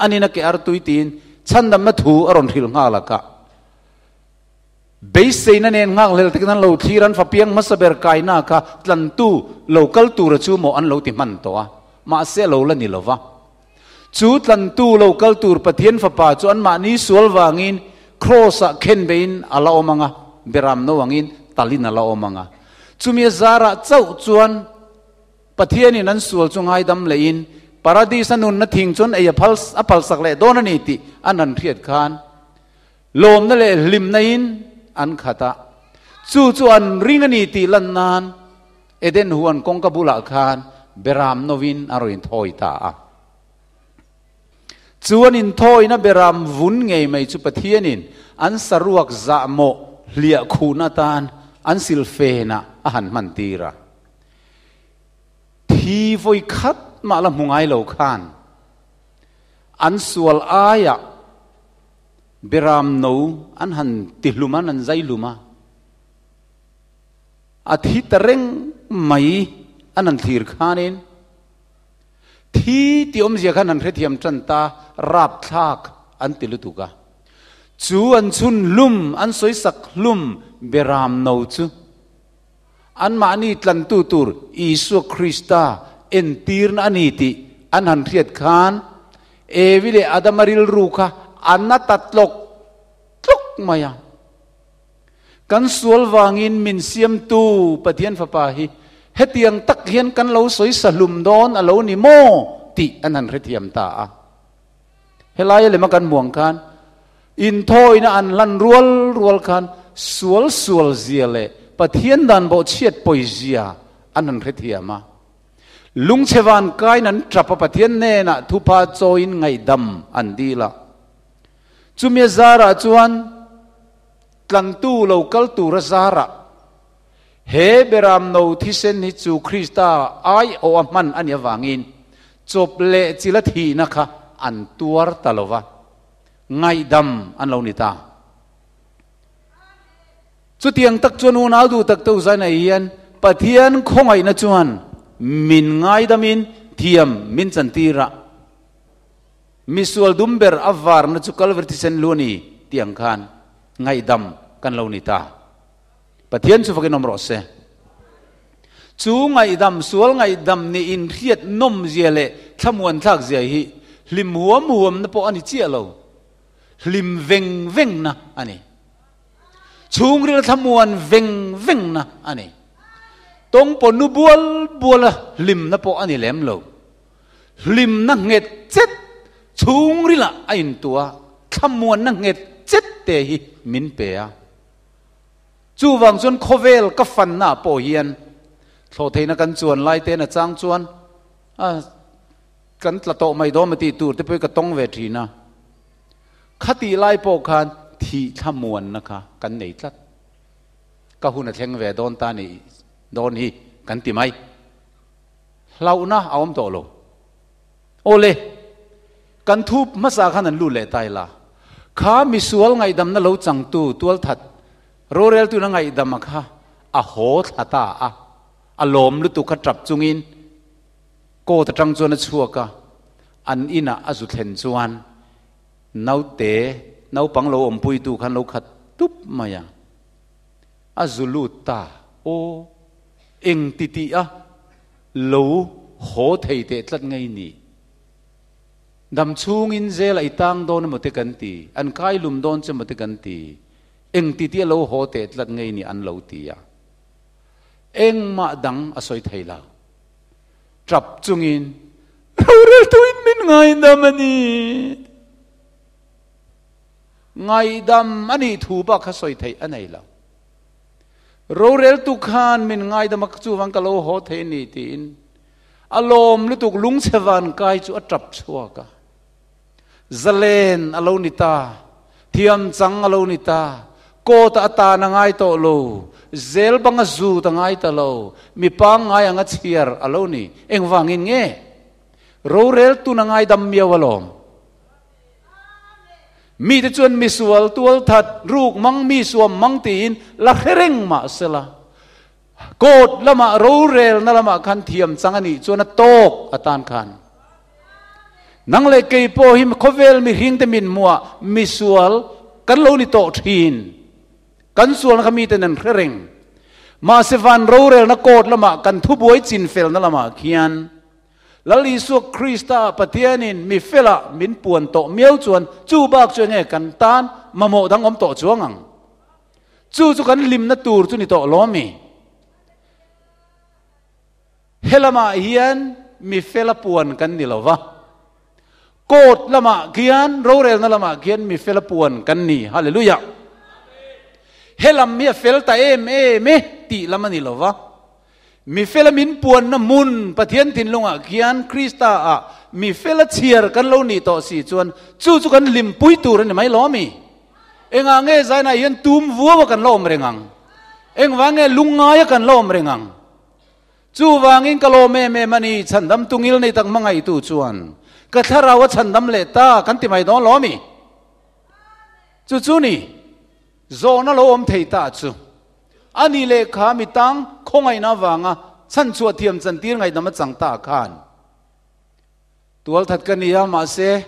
Speaker 1: anin a ke artui tiin chhandamna thu a rawn hrilh nghal a kah. Beiseina nen nghakhlel takin an lo thlir, an fapiang hmasa ber kaina kha tlantu lo kal tura chu maw an lo ti hman tawh a, mahse a lo la ni lo va. Chu tlantu lo kal tur Pathian Fapa chu anmahni sual vangin Kraws-ah khen beiin a la awm ang a, beram no angin talin a la awm ang a. Chumi a zarah chauh chuan Pathianin an sual chu ngaidam lehin Paradis-a nunna thing chuan ei a phal a phalsak leh dawn a ni tih an han hriat khan Lawmna leh hlimna in an khat a, chu chu an ring a ni tih lan nan Eden huan kawngka bulah khan beram novin a rawn inthawi ta a. Chu an inthawina beram vun ngei mai chu Pathianin an saruak zahmawh hliah khuhna atan an silfenah a han hman tir a. Thi vawi khat mah la hmu ngai lo khan an sual aiah Beram no an han ti hlum a, an han zai hlum a, a thi ta reng mai an han thlir khanin thi tih awmzia khan han hrethiam tan ta, rapthlak an ti lutuk a. Chu an chhun hlum, an sawisak hlum beram no chu anmahni tlantu tur Isua Krista entirna a ni tih an han hriat khan Evi leh Adama rilru kha a na ta tlawk tlawk mai a. Kan sual vangin min siamtu Pathian Fapa hi hetiang tak hian kan lo sawisa hlum dawn a lo ni maw tih an han hrethiam ta a. Helaia lema kan hmuh ang khan inthawina an hlan rual rual khan sual sual zia leh Pathian dan bawhchhiat pawi zia an han hrethiam a. Lungchhe van kain an tap a, Pathian hnenah thupha chawiin ngaihdam an dil a. Chumi a zarah chuan tlantu lo kal tura zarah he beram no thisen hi chu Krista aiawh a hman a nih avangin chawp leh chila thihna kha an tuar ta lo va, ngaihdam an lo ni ta. Chutiang tak chuan unau duh tak te uzaina hian Pathian khawngaihna chuan min ngaidamin thiam min chantir a. Misual dum ber a varna chu Kalvari thisen lu a ni tih ang khan ngaihdam kan lo ni ta. Pathian chu fakin awm rawh se. Chu ngaihdam, sual ngaihdam nih inhriat nawm zia leh thlamuan thlak zia hi hlim huam huamna pawh a ni chiah lo. Hlim veng vengna a ni. Chhungril thlamuan veng vengna a ni. Tawngpaw nu bual buala hlimna pawh a ni lem lo. Hlimna nghet chet chhungrilah a intuah a, thlamuanna nghet chet te hi min pe a. Chuvang chuan khawvel ka fanna ah pawh hian thlawhtheihna kan chuan lai te na chang chuan a kan tla tawh mai dawn maw tih tur te pawh hi ka tawng ve thin a. Khatih lai pawh khan thih thlamuanna kha kan nei tlat. Ka hun a thleng ve dawn ta nih dawn hi kan ti mai. Hlauhna a awm tawh lo. Awle, kan thu hmasa khan an lut leh ta ila. Kha misual ngaihdamna lo changtu tualthat roreltuna ngaihdama kha a haw thla ta a, a lawm lutuk kha tap chungin court atang chuan a chhuak a, an inah a zu thlen chuan naute naupang lo awmpuitu khan lo khat tup mai a, a zu lut ta. Aw, eng ti tih a lo haw thei teh tlat ngei ni. Dam chhungin zel a i tang dawn emaw te kan ti, an kai lum dawn che emaw te kan ti, eng ti tih a lo haw teh tlat ngei ni an lo ti a. Engmah dang a sawi thei lo. Tap chungin, Roreltuin min ngaidam a ni. Ngaidam a nih thu bak kha sawi theih a nei lo. Roreltu khan min ngaidam a, chuvang ka lo haw thei a ni tiin a lawm lutuk lungchhe van kai chu a tap chhuak a. Zalen a lo ni ta, thiam chang a lo ni ta, court a tan a ngai tawh lo, zel bang a zut a ngai ta lo, mi pangngai ang a chhiar a lo ni. Engvangin nge? Roreltun a ngaidam miau alawm. Mite chuan misual tualthat ruk mang mi suam mang tiin la hre reng mah sela, court lamah rorelna lamah khan thiam chang a nih chuan a tawk atan khan nang leh kei pawh hi khawvel mihring te min hmuah misual kan lo ni tawh thin. Kan sualna kha mite nan hre reng. Mahse van rorelna court lamah kan thubuai chinfelna lamah khian Lal Isua Krista Pathianin mi fela min puan tawh miau chuan chu bak chu enge kan tan mamawh dang awm tawh chuang ang? Chu chu kan hlimna tur chu ni tawh lo mi? Helamah hian mi fela puan kan ni lo va, court lamah khian, rorelna lamah khian mi fela puan kan ni. Hallelujah! Helam hi a fel ta em em e tih lam a ni lo va. Mi fela min puanna hmun Pathian thinlungah khian Krista ah mi fela chhiar kan lo nih tawh si chuan chu chu kan hlimpui tur a ni mai lo ami? Engah nge zainah hian tum vuau a kan la awm reng ang? Engvang nge lungngai a kan la awm reng ang? Chuvangin ka lawm em em a ni, chhandam tungil nei tak hmangaihtu chuan ka thlarau a chhandam leh ta kan ti mai dawn lo ami? Chu chu ni, zawhna lo awm thei ta chu. A ni leh kha mi tang khawngaihna avanga chhanchhuah thiam chantir ngaihdam a chang ta khan tualthat ka ni a, mahse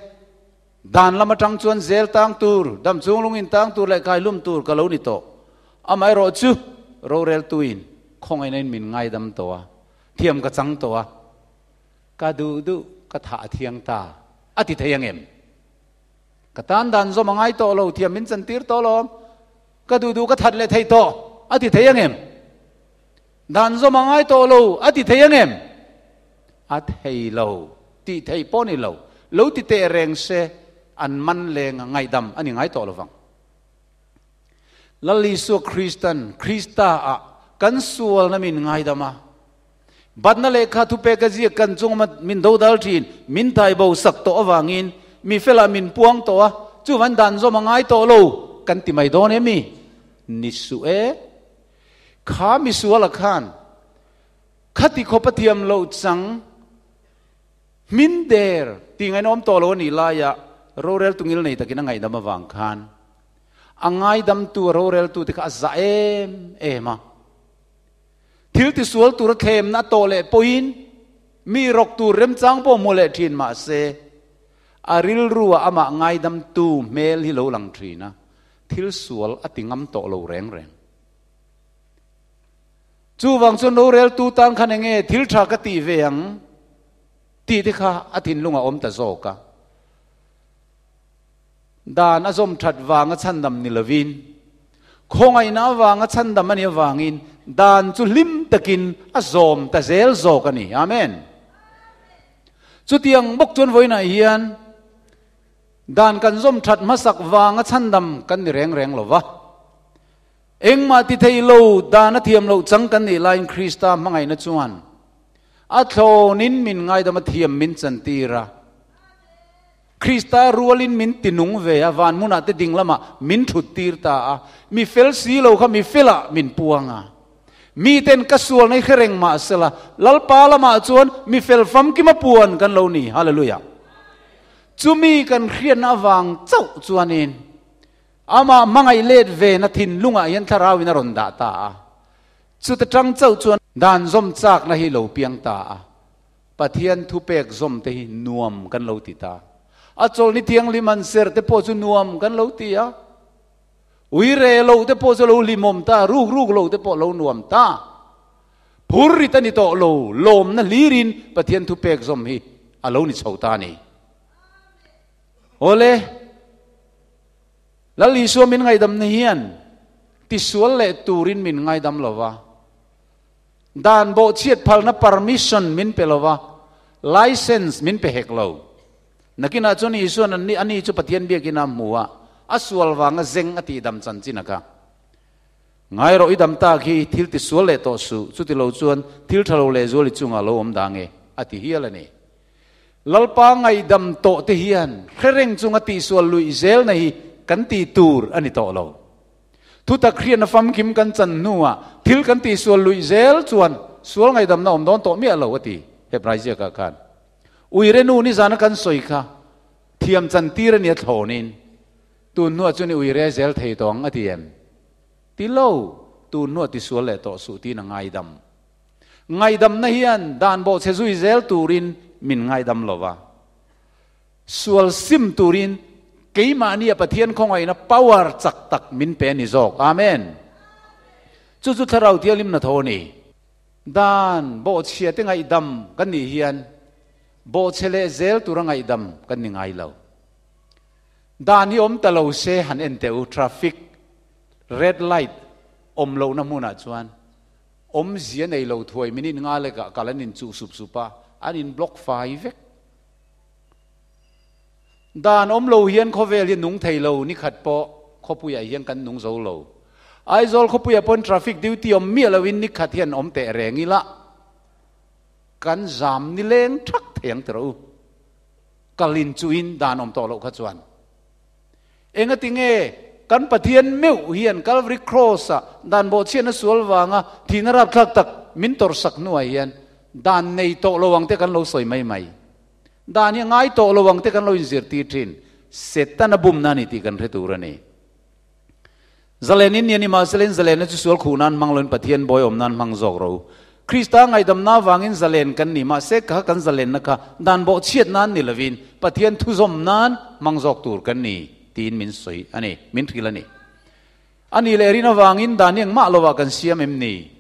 Speaker 1: Dan lam atang chuan zel tang tur, dam chung lungin tang tur leh kaihlum tur ka lo ni tawh. Amaherawh chu roreltuin khawngaihna in min ngaidam tawh a, thiam ka chang tawh a, ka duh duh ka thah a thiang ta a ti thei angem? Ka tan dan zawm a ngai tawh lo, thiam min chantir tawh lawm, ka duh duh ka that leh thei tawh a ti thei angem? Dan zawm a ngai tawh lo a ti thei angem? A thei lo, tih theih pawh ni lo, lo ti teh reng se an man leng a ngaihdam a ni ngai tawh lo vang. Lal Isua Kristan Krista ah kan sualna min ngaidam a, batna lehkha thupek a ziak kan chunga min dodal thin, min thaibo sak tawh avangin mi felah min puang tawh a, chuvan dan zawm a ngai tawh lo kan ti mai dawn em mi? Ni suh e. Kha misuala khan khati khawp a thiam loh chang hmin der tih ngaihna awm tawh lo a nih laia rorel tungil nei takin a ngaihdam avang khan a ngaidamtu a roreltu te kha a zah em em a. Thil tisual tura thlemna a tawh leh pawhin mi rawk tur remchang pawh hmu leh thin mah se a rilruah amah ngaidamtu hmel hi lo lang thin a, thil sual a ti ngam tawh lo reng reng. Chuvang chuan roreltu tan khan enge thil tha ka tih ve ang tih te kha a thinlung a awm ta zawk a. Dan a zawm that vanga chhandam ni lovin, khawngaihna avanga chhandam a nih avangin dan chu hlim takin a zawm ta zel zawk a ni. Amen. Chutiang bawk chuan vawiinah hian Dan kan zawm that hmasak vanga chhandam kan ni reng reng lo va. Engmah ti thei lo, dan a thiam loh chang kan nih laiin Krista hmangaihna chuan a thlawnin min ngaidam a thiam min chantir a. Krista rualin min tinung ve a, van hmunah te ding lamah min thut tir ta a. Mi fel si lo kha mi felah min puang a. Miten ka sualna i hre reng mah sela, Lalpa lamah chuan mi fel famkima puan kan lo ni. Hallelujah! Chumi kan hriatna avang chauh chuanin amah hmangaih let vena thinlungah hian thlarauin a rawn dah ta a. Chuta tang chauh chuan dan zawm chakna hi lo piang ta a. Pathian thupek zawm te hi nuam kan lo ti ta. A chawlhni thianghlim han ser te pawh chu nuam kan lo ti a. Ui re lo te pawh chu lo hlimawm ta, ruk ruk lo te pawh lo nuam ta. Phur rit a ni tawh lo, lawmna hlirin Pathian thupek zawm hi a lo ni chho ta a ni. Awle, Lal Isua min ngaihdamna hian tisual leh turin min ngaidam lo va, dan bawhchhiat phalna permission min pe lo va, license min pe hek lo. Nakinah chuan Isua'n ani chu Pathian biakina hmu a, a sual vanga zeng a tihdam chanchin a kha. Ngai rawh i dam tak hi thil ti sual leh tawh suh, chuti lo chuan thil tha lo lehzual i chungah lo awm dang e, a ti hial a ni. Lalpa ngaihdam tawh te hian hre reng chunga tihsual luih zelna hi kan ti tur a ni tawh lo. Thutak hriatna famkim kan chan hnuah thil kan tihsual luih zel chuan sual ngaihdamna awm dawn tawh miah lo, a ti Hebrai ziakah khan. Uire nu nizana kan sawi kha thiam chantir a nia thlawnin. Tun hnuah chuan i ui re zel thei tawh ang a ti em? Ti lo, tun hnuah ti sual leh tawh suh tiin a ngaidam. Ngaihdamna hian dan bawhchhe zui zel turin min ngaidam lo va. Sual sim turin keimahnia Pathian khawngaihna power chak tak min pe a ni zawk. Amen. Chu chu Thlarau Thianghlim hnathawh a ni. Dan bawhchhia te ngaihdam kan nih hian bawhchhe leh zel tura ngaihdam kan ni ngai lo. Dan hi awm ta lo se han en teh u, traffic red light awm lohna hmunah chuan awmzia nei lo thuai minute nga lekah kal an inchuh sup sup a, an in block fai vek. Dan awm lo hian khawvel hi nung thei lo, nikhat pawh khawpuiah hian kan nung zo lo. Aizawl khawpuiah pawn traffic duty awm miah loin nikhat hian awm teh reng ila kan zam nileng thak thei ang tiraw u. Kal in chu in dan awm tawh loh kha chuan engati nge kan Pathian meuh hian Calvary Cross ah dan bawhchhiatna sual vanga thihna rapthlak tak min tawrhsak hnuah hian dan nei tawh lo ang te kan lo sawi mai mai. Dan hi a ngai tawh lo ang te kan lo inzirtir thin. Setana bumna a ni tih kan hre tur a ni. Zalen in ni a ni mahse leh in zalenna chu sual khuh nan hmang loin Pathian bawi awm nan hmang zawk ro. Krista ngaihdamna avangin zalen kan ni, mahse kha kan zalenna kha dan bawhchhiat nan ni lovin Pathian thuzawm nan hmang zawk tur kan ni tiin min sawi a ni, min hrilh a ni. A nih leh rin avangin dan hi engmah lovah kan siam em ni?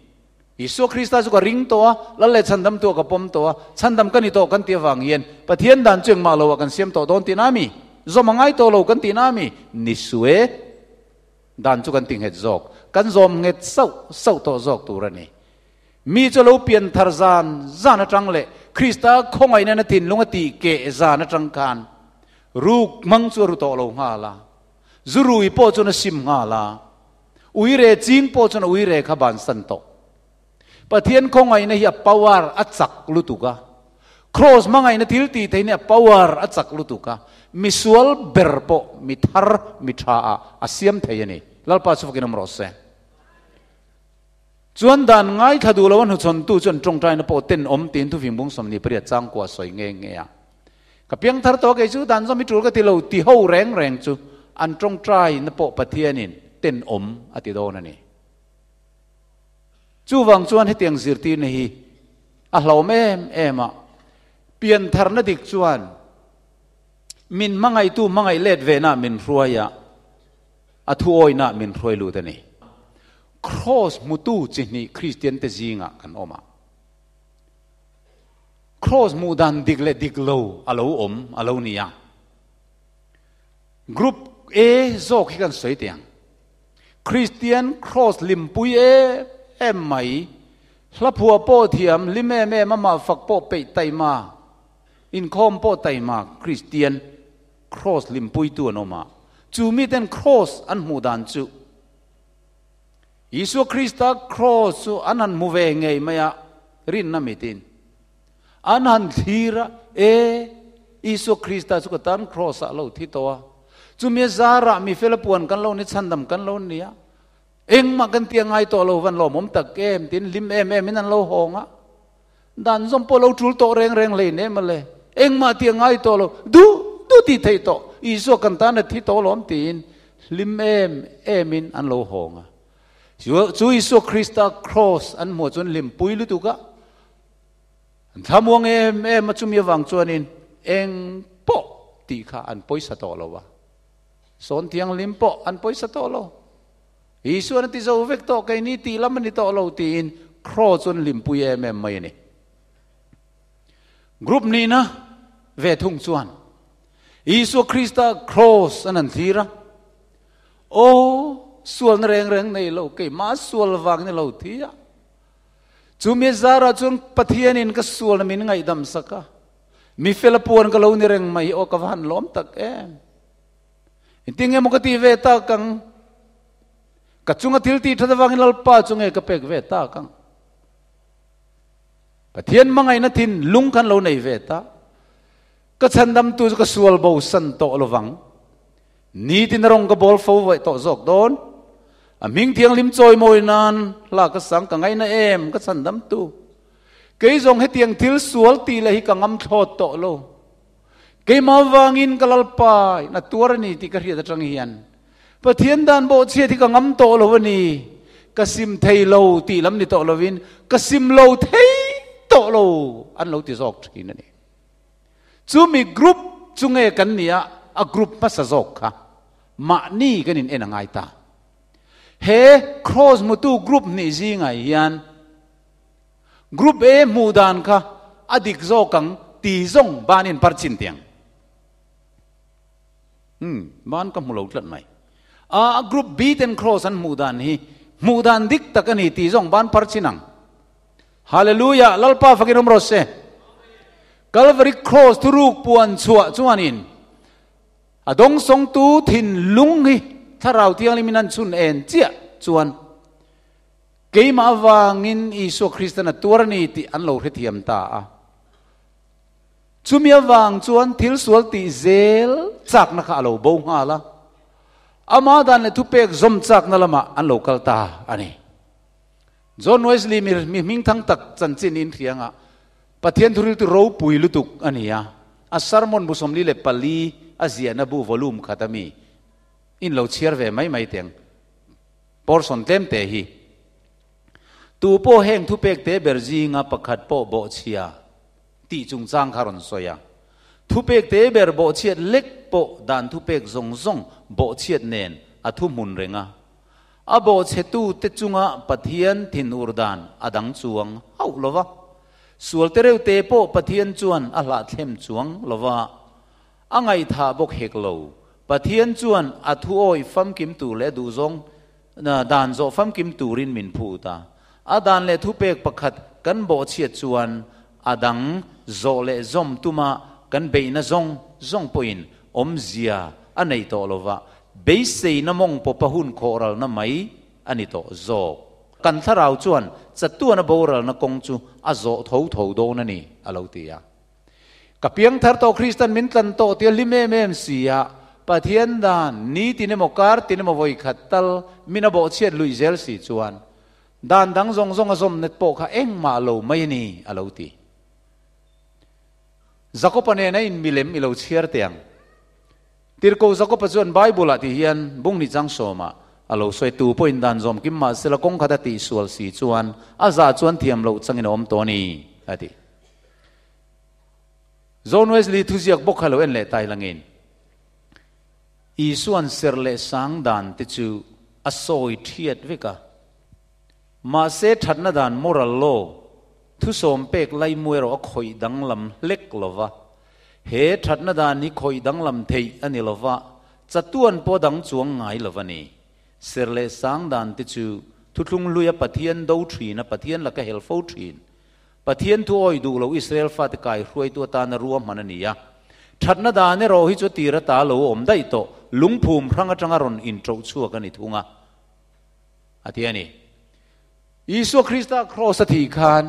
Speaker 1: Isua Krista chu ka ring tawh a, Lal leh Chhandamtu ah ka pawm tawh a, chhandam ka ni tawh kan tih avang hian Pathian dan chu engmah lovah kan siam tawh dawn tihna a mi? Zawm a ngai tawh lo kan tihna a mi? Ni sue dan chu kan ti nghet zawk, kan zawm nghet sauh sauh tawh zawk tur a ni. Mi chu lo pian thar zan zan atang leh Krista khawngaihna na thinlung a tih keh zan atang khan ruk hmang chu a ru tawh lo nghal a. Zurui pawh chuan a sim nghal a, uire ching pawh chuan a uire kha bansan tawh. Pathian khawngaihna hi a power a chak lutuk a, Kraws hmangaihna thil tih theihna hi a power a chak lutuk a, misual ber pawh mi thar mi tha ah a siam thei a ni. Lalpa chu fakin awm rawh se. Chuan dan ngaithla duh lo a hnuchhawntu chuan tawngtaina pawh tenawm tiin thufing bung 28 changkua sawi nghe nghe a. Ka piang thar tawh kei chu dan zawm hi tul ka ti lo ti ho reng reng chu an tawngtaina pawh Pathianin tenawm a ti dawn a ni. Chuvang chuan hetiang zirtirna hi a hlauhawm em em a, pian tharna dik chuan min hmangaihtu hmangaih let vena min hruai a, a thuawina min hruai lut a ni. Kraws hmutu chi hnih Kristiante zingah kan awm a. Kraws hmuh dan dik leh dik lo a lo awm a lo ni a. Group A zawk hi kan sawi teh ang. Kristian kraws hlimpui em em mai, hla phuah pawh thiam, hlim em em, amah fak pawh peih taima, inkhawm pawh taima Kristian kraws hlimpuitu an awm a. Chu miten kraws an hmuh dan chu Isua Krista kraws chu an han hmu ve ngei mai a, rinna mitin an han thlir a, E, Isua Krista chu ka tan kraws ah lo thi tawh a, chumi a zarah mi fela puan kan lo ni, chhandam kan lo ni a, engmah kan ti a ngai tawh lo, van lawmawm tak em tiin hlim em em in an lo hawng a, dan zawm pawh lo tul tawh reng reng hlei nem a le, engmah ti a ngai tawh lo, duh duh tih theih tawh, Isua kan tan a thi tawh alawm tiin hlim em em in an lo hawng a. Chu Isua Krista kraws an hmuh chuan hlimpui lutuk a, an thlamuang em em a, chumi avang chuanin eng pawh tih kha an pawisa tawh lo a, sawn thianghlim pawh an pawisa tawh lo. Isuan a ti zo vek tawh, keini tih lam a ni tawh lo tiin kraws chu an hlimpui em em mai a ni. Group nihna ve thung chuan Isua Krista kraws an han thlir a, Aw, sualna reng reng nei lo, keimah sual vang ni lo thi a. Chumi zarah chuan Pathianin ka sualna min ngaihdam sak a, mi fela puan ka lo ni reng mai, aw ka va han lawm tak em. Engtin nge maw ka tih ve tak ang? Ka chunga thil tih that avangin Lalpa chu nge ka pek ve tak ang? Pathian hmangaihna thin lung khan lo nei ve ta. Ka chhandamtu chu ka sual bo san tawh lovang. Nitin a rawng ka bawl fo vaih tawh zawk dawn. A hming thianghlim chawimawi nan hla ka sang ka ngaina em ka chhandamtu. Kei zawng hetiang thil sual tih leh hi ka ngam thlawt tawh lo. Keimah vangin ka Lalpa in a tuar a ni tih ka hriat atang hian Pathian dan bawhchhiat hi ka ngam tawh lo a ni, ka sim thei lo tih lam ni tawh lovin ka sim lo thei tawh lo an lo ti zawk thin a ni. Chumi group chu nge kan nia a group hmasa zawk kha mahni kan in en a ngai ta. He cross hmutu group hnih zingah hian Group A hmuh dan kha a dik zawk ang ti zawng ban in par chin tiang. Hmm, ban ka hmu lo tlat mai. A group B ten cross an hmuh dan hi hmuh dan dik tak a ni ti zawng ban par chin ang. Hallelujah, Lalpa fakin awm rawh se. Calvary cross thuruk puan chhuah chuanin a dawngsawngtu thinlung hi Thlarau Thianghlimin an chhun en chiah chuan Keimah avangin Isua Kristan a tuar a ni tih an lo hrethiam ta a. Chumi avang chuan thil sual tih zel chakna kha a lo bo nghal a, ama dan leh thupek zawm chakna lamah an lo kal ta a ni. John Wesley mi mi hmingthang tak chanchin in hriangah Pathian thuriltu ropui lutuk a ni a, a sermon bu 44 a ziahna bu volume khat a mi in lo chhiar ve mai mai teng. Portion tlem te hi. Tu pawh heng thupek te ber zinga pakhat pawh bawhchhia tih chungchang kha rawn sawi a. Thupek te ber bawhchhiat lek pawh dan thupek zawng zawng bawhchhiat nen a thuhmun reng a. A bawhchhetute chunga Pathian thinur dan a dang chuang hauh lo va. Sual te reuh te pawh Pathian chuan a hlahthlem chuang lo va, a ngaihthah bawk hek lo. Pathian chuan a thuawi famkim tur leh a duhzawng dan zawh famkim turin min phut a. A dan leh thupek pakhat kan bawhchhiat chuan a dang zawh leh zawm tuma kan beihna zawng zawng pawhin awmzia a nei tawh lo va, beiseina mawng pawpa hun khawhralna mai a ni tawh zawk. Kan thlarau chuan chatuana boralna kawng chu a zawh tho tho dawn a ni, a lo ti a. Ka piangthar tawh Kristan min tlan tawh tia hlim em em si a, Pathian dan ni tin emaw kar tin emaw vawi khat tal min a bawhchhiat luih zel si chuan dan dang zawng zawng a zawm net pawh kha engmah lo mai a ni, a lo ti. Jakopa nena in milem i lo chhiar teh ang. Tirhkoh Jakopa chuan Bible-ah ti hian bung ni chang sawmah a lo sawi, Tu pawhin dan zawm kim mah sela kawng khat a tihsual si chuan a zah chuan thiam loh changin a awm tawh a ni, a ti. John Wesley thuziak bawk kha lo en leh tai langin, Isua'n serh leh sang dan te chu a sawi thiat vek a, mahse thatna dan moral law Thusawm pek laimu erawh a khawih danglam hlek lo va, he thatna dan hi khawih danglam theih a ni lo va, chatuan pawh dang chuang ngai lo va ni. Ser leh sang dan te chu thuthlung hluia Pathian do thin a, Pathian laka hel fo thin. Pathian thu awi duh lo Israel fate kai hruaitu atana ruahman a ni a. Thatna dan erawh hi chu tir ata lo awm daih tawh, lungphum hrang atanga rawn inṭoh chhuak a ni thung a, a ti a ni. Isua Krista kraws a thih khan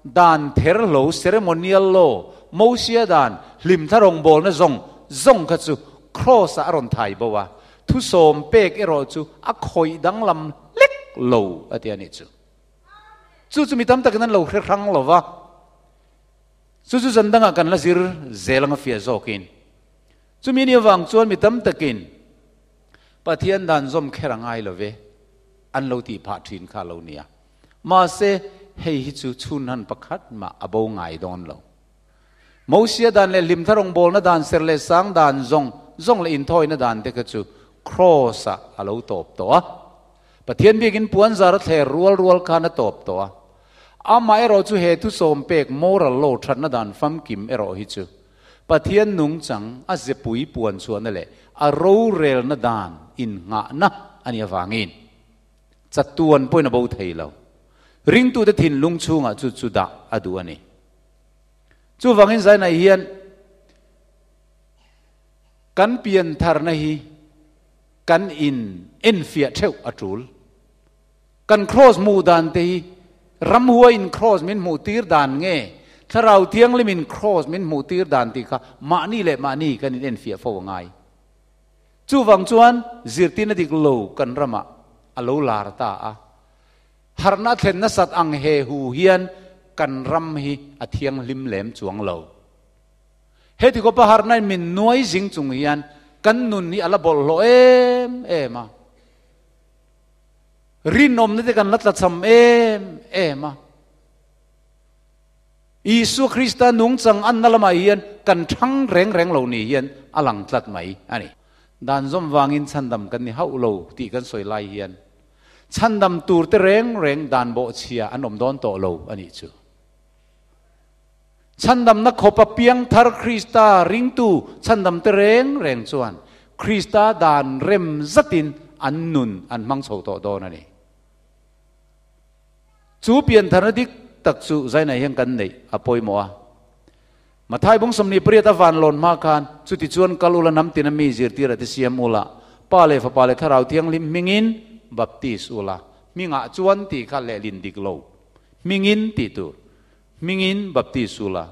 Speaker 1: dan ther lo, ceremonial law, Mosia dan, hlimthla rawngbawlna zawng zawng kha chu kraws ah a rawn thai bo a, thusawm pek erawh chu a khawih danglam hlek lo a ti a nih chu. Chu chu mi tam takin an lo hre hrang lo va, chu chu zan dangah kan la zir zel anga fiah zawkin. Chumi ni avang chuan mi tam takin Pathian dan zawm kher a ngai lo ve. An lo tih phah thin kha lo nia. Mahse, hei hi chu chhunhan pakhat mah a bo ngai dawn lo. Mosia dan leh hlimthla rawngbawlna dan, ser leh sang dan zawng zawng leh inthawina dan te kha chu Kraws-ah a lo tawp tawh a. Pathian biakin puanzar a thler rual rual khan a tawp tawh a. Amaherawh chu he thusawm pek moral law thatna dan famkim erawh hi chu Pathian nungchang a zepui puan chhuahna leh a rorelna dan innghahna a nih avangin chatuan pawhin a bo thei lo. Ringtute thinlung chhungah chu chu dah a duh a ni. Chuvangin Zainai hian kan piantharna hi kan in enfiah theuh a tul. Kan kraws hmuh dan te hi ramhuaiin kraws min hmuh tir dan nge Thlarau Thianghlimin kraws min hmuh tir dan tih kha mahni leh mahni kan in enfiah fo a ngai. Chuvang chuan zirtirna dik lo kan ramah a lo lar ta a. Harhna a thlen nasat ang he hu hian kan ram hi a thianghlim lem chuang lo. Heti khawpa harhna in min nuai zing chung hian kan nun hi a la bawlhhlawh em em a. Rinawmna te kan la tlachham em em a. Isua Krista nungchang anna lamah hian kan thang reng reng lo ni hian a lang tlat mai a ni. Dan zawm vangin chhandam kan ni hauh lo tih kan sawi lai hian chhandam tur te reng reng dan bawhchhia an awm dawn tawh lo a nih chu. Chhandamna khawpa piangthar Krista ringtu chhandam te reng reng chuan Krista dan rem zatin an nun an hmang chho tawh dawn a ni. Chu piantharna dik tak chu Zainai hian kan neih a pawimawh a. Mathai bung 28 a van lawn hma khan chuti chuan kal ula hnam tina mi zirtir a ti siam ula, Pa leh Fapa leh Thlarau Thianghlim hmingin baptis ula, hmingah chuan tih kha lehlin dik lo, hmingin tih tur. Hmingin baptis ula,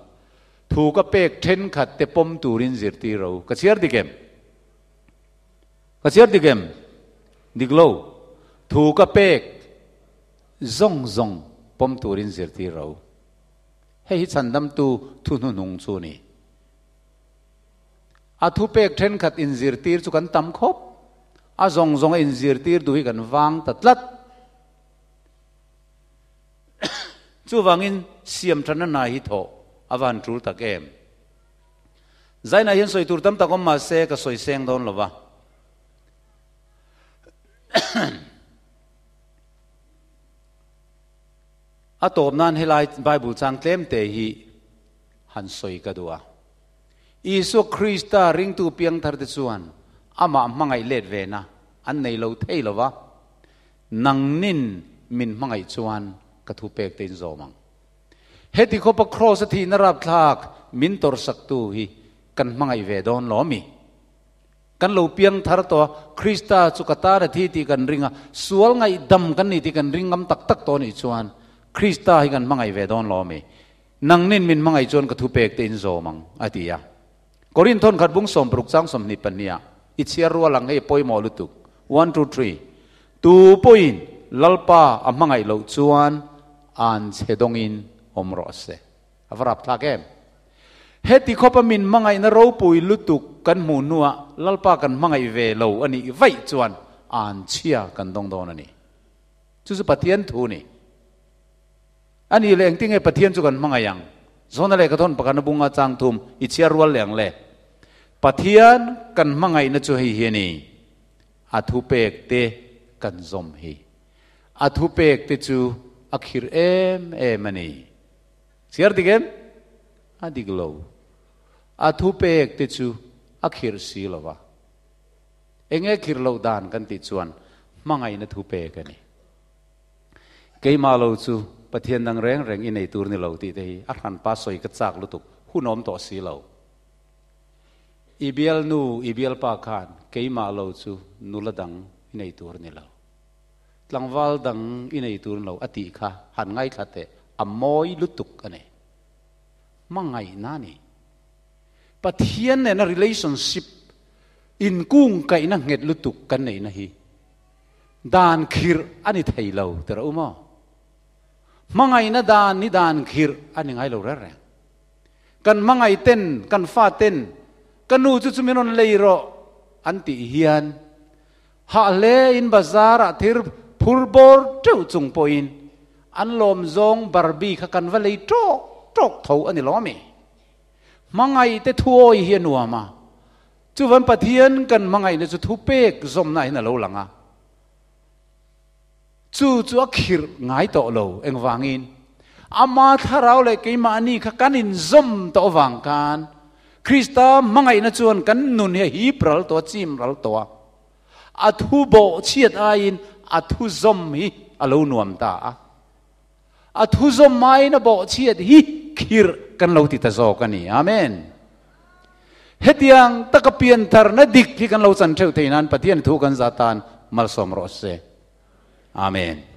Speaker 1: thu ka pek thenkhat te pawm turin zirtir ro. Ka chhiar dik em? Ka chhiar dik em? Dik lo. Thu ka pek zawng zawng pawm turin zirtir ro. Hei hi chhandamtu thu hnuhnung chu a ni. A thu pek thenkhat inzirtir chu kan tam khawp. A zawng zawnga inzirtir duh hi kan vang ta tlat. Chuvangin siam thatna hna hi thawh a van tul tak em. Zainah hian sawi tur tam tak awm mahse ka sawi seng dawn lo va. A tawp nan helai Bible chang tlem te hi han sawi ka duh a. Isua Krista ringtu piangthar te chuan amah hmangaih let ve na an nei lo thei lo va, nangnin min hmangaih chuan ka thu pek te in zawm ang. Heti khawpa Kraws a thihna rapthlak min tawrhsaktu hi kan hmangaih ve dawn lo ami? Kan lo piang thar tawh a, Krista chu ka tan a thi tih kan ring a, sual ngaihdam kan ni tih kan ring ngam tak tak tawh anih chuan Krista hi kan hmangaih ve dawn lo ami? Nangnin min hmangaih chuan ka thupek te in zawm ang, a ti a. Korinthon khat bung 60 chang 22 ah i chhiar rual ang hei pawimawh lutuk. One, two, three. Tu pawhin Lalpa a hmangaih loh chuan an chhe dawngin awm rawh se. A va rapthlak em? Heti khawpa min hmangaihna ropui lutuk kan hmuh hnuah Lalpa kan hmangaih ve lo a nih vaih chuan an chhia kan dawng dawn a ni. Chu chu Pathian thu a ni. A nih leh engtinge Pathian chu kan hmangaih ang? Zawhna leh ka thawn pakhat na bunga chang thum i chhiar rual leh ang le. Pathian kan hmangaihna chu hei hi a ni, a thupek te kan zawm hi. A thupek te chu a khirh em em a ni. Chhiar dik em? A dik lo. A thupek te chu a khirh si lo va. Enge khirh loh dan kan tih chuan hmangaihna thupek a ni. Keimah lo chu Pathian dang reng reng i nei tur ni lo tih te hi a hranpa sawi ka chak lutuk, hun awm tawh si lo. I bialnu, i bialpa khan keimah lo chu nula dang i nei tur ni lo, tlangval dang i nei tur ni lo a tih kha han ngaithla teh, a mawi lutuk a ni. Hmangaihna a ni. Pathian nena relationship inkungkaihna nghet lutuk kan neihna hi Dan khirh a ni thei lo ti rawh u maw? Hmangaihna dan hi dan khirh a ni ngai lo reng reng. Kan hmangaih ten, kan fa ten, ka nu chu chu min rawn lei rawh an tih hian hah hle in bazar ah thir phur bawr teuh chung pawhin an lawm zawng Barbie kha kan va lei tawk tawk tho a ni lawm e. Hmangaih te thuawi hi a nuam a. Chuvan Pathian kan hmangaihna chu thupek zawmna in a lo lang a, chu chu a khirh ngai tawh lo. Engvangin? Ama thlarau leh keimahni kha kan inzawm tawh avang khan Krista hmangaihna chuan kan nun hi a hip ral tawh a, chim ral tawh a. A thu bawh chhiat aiin a thu zawm hi a lo nuam ta a. A thu zawm aiin a bawh chhiat hi khirh kan lo ti ta zawk a ni. Amen. Hetiang taka piantharna dik hi kan lo chan theuh thei nan Pathian thu kan za tan malsawm rawh se. Amen.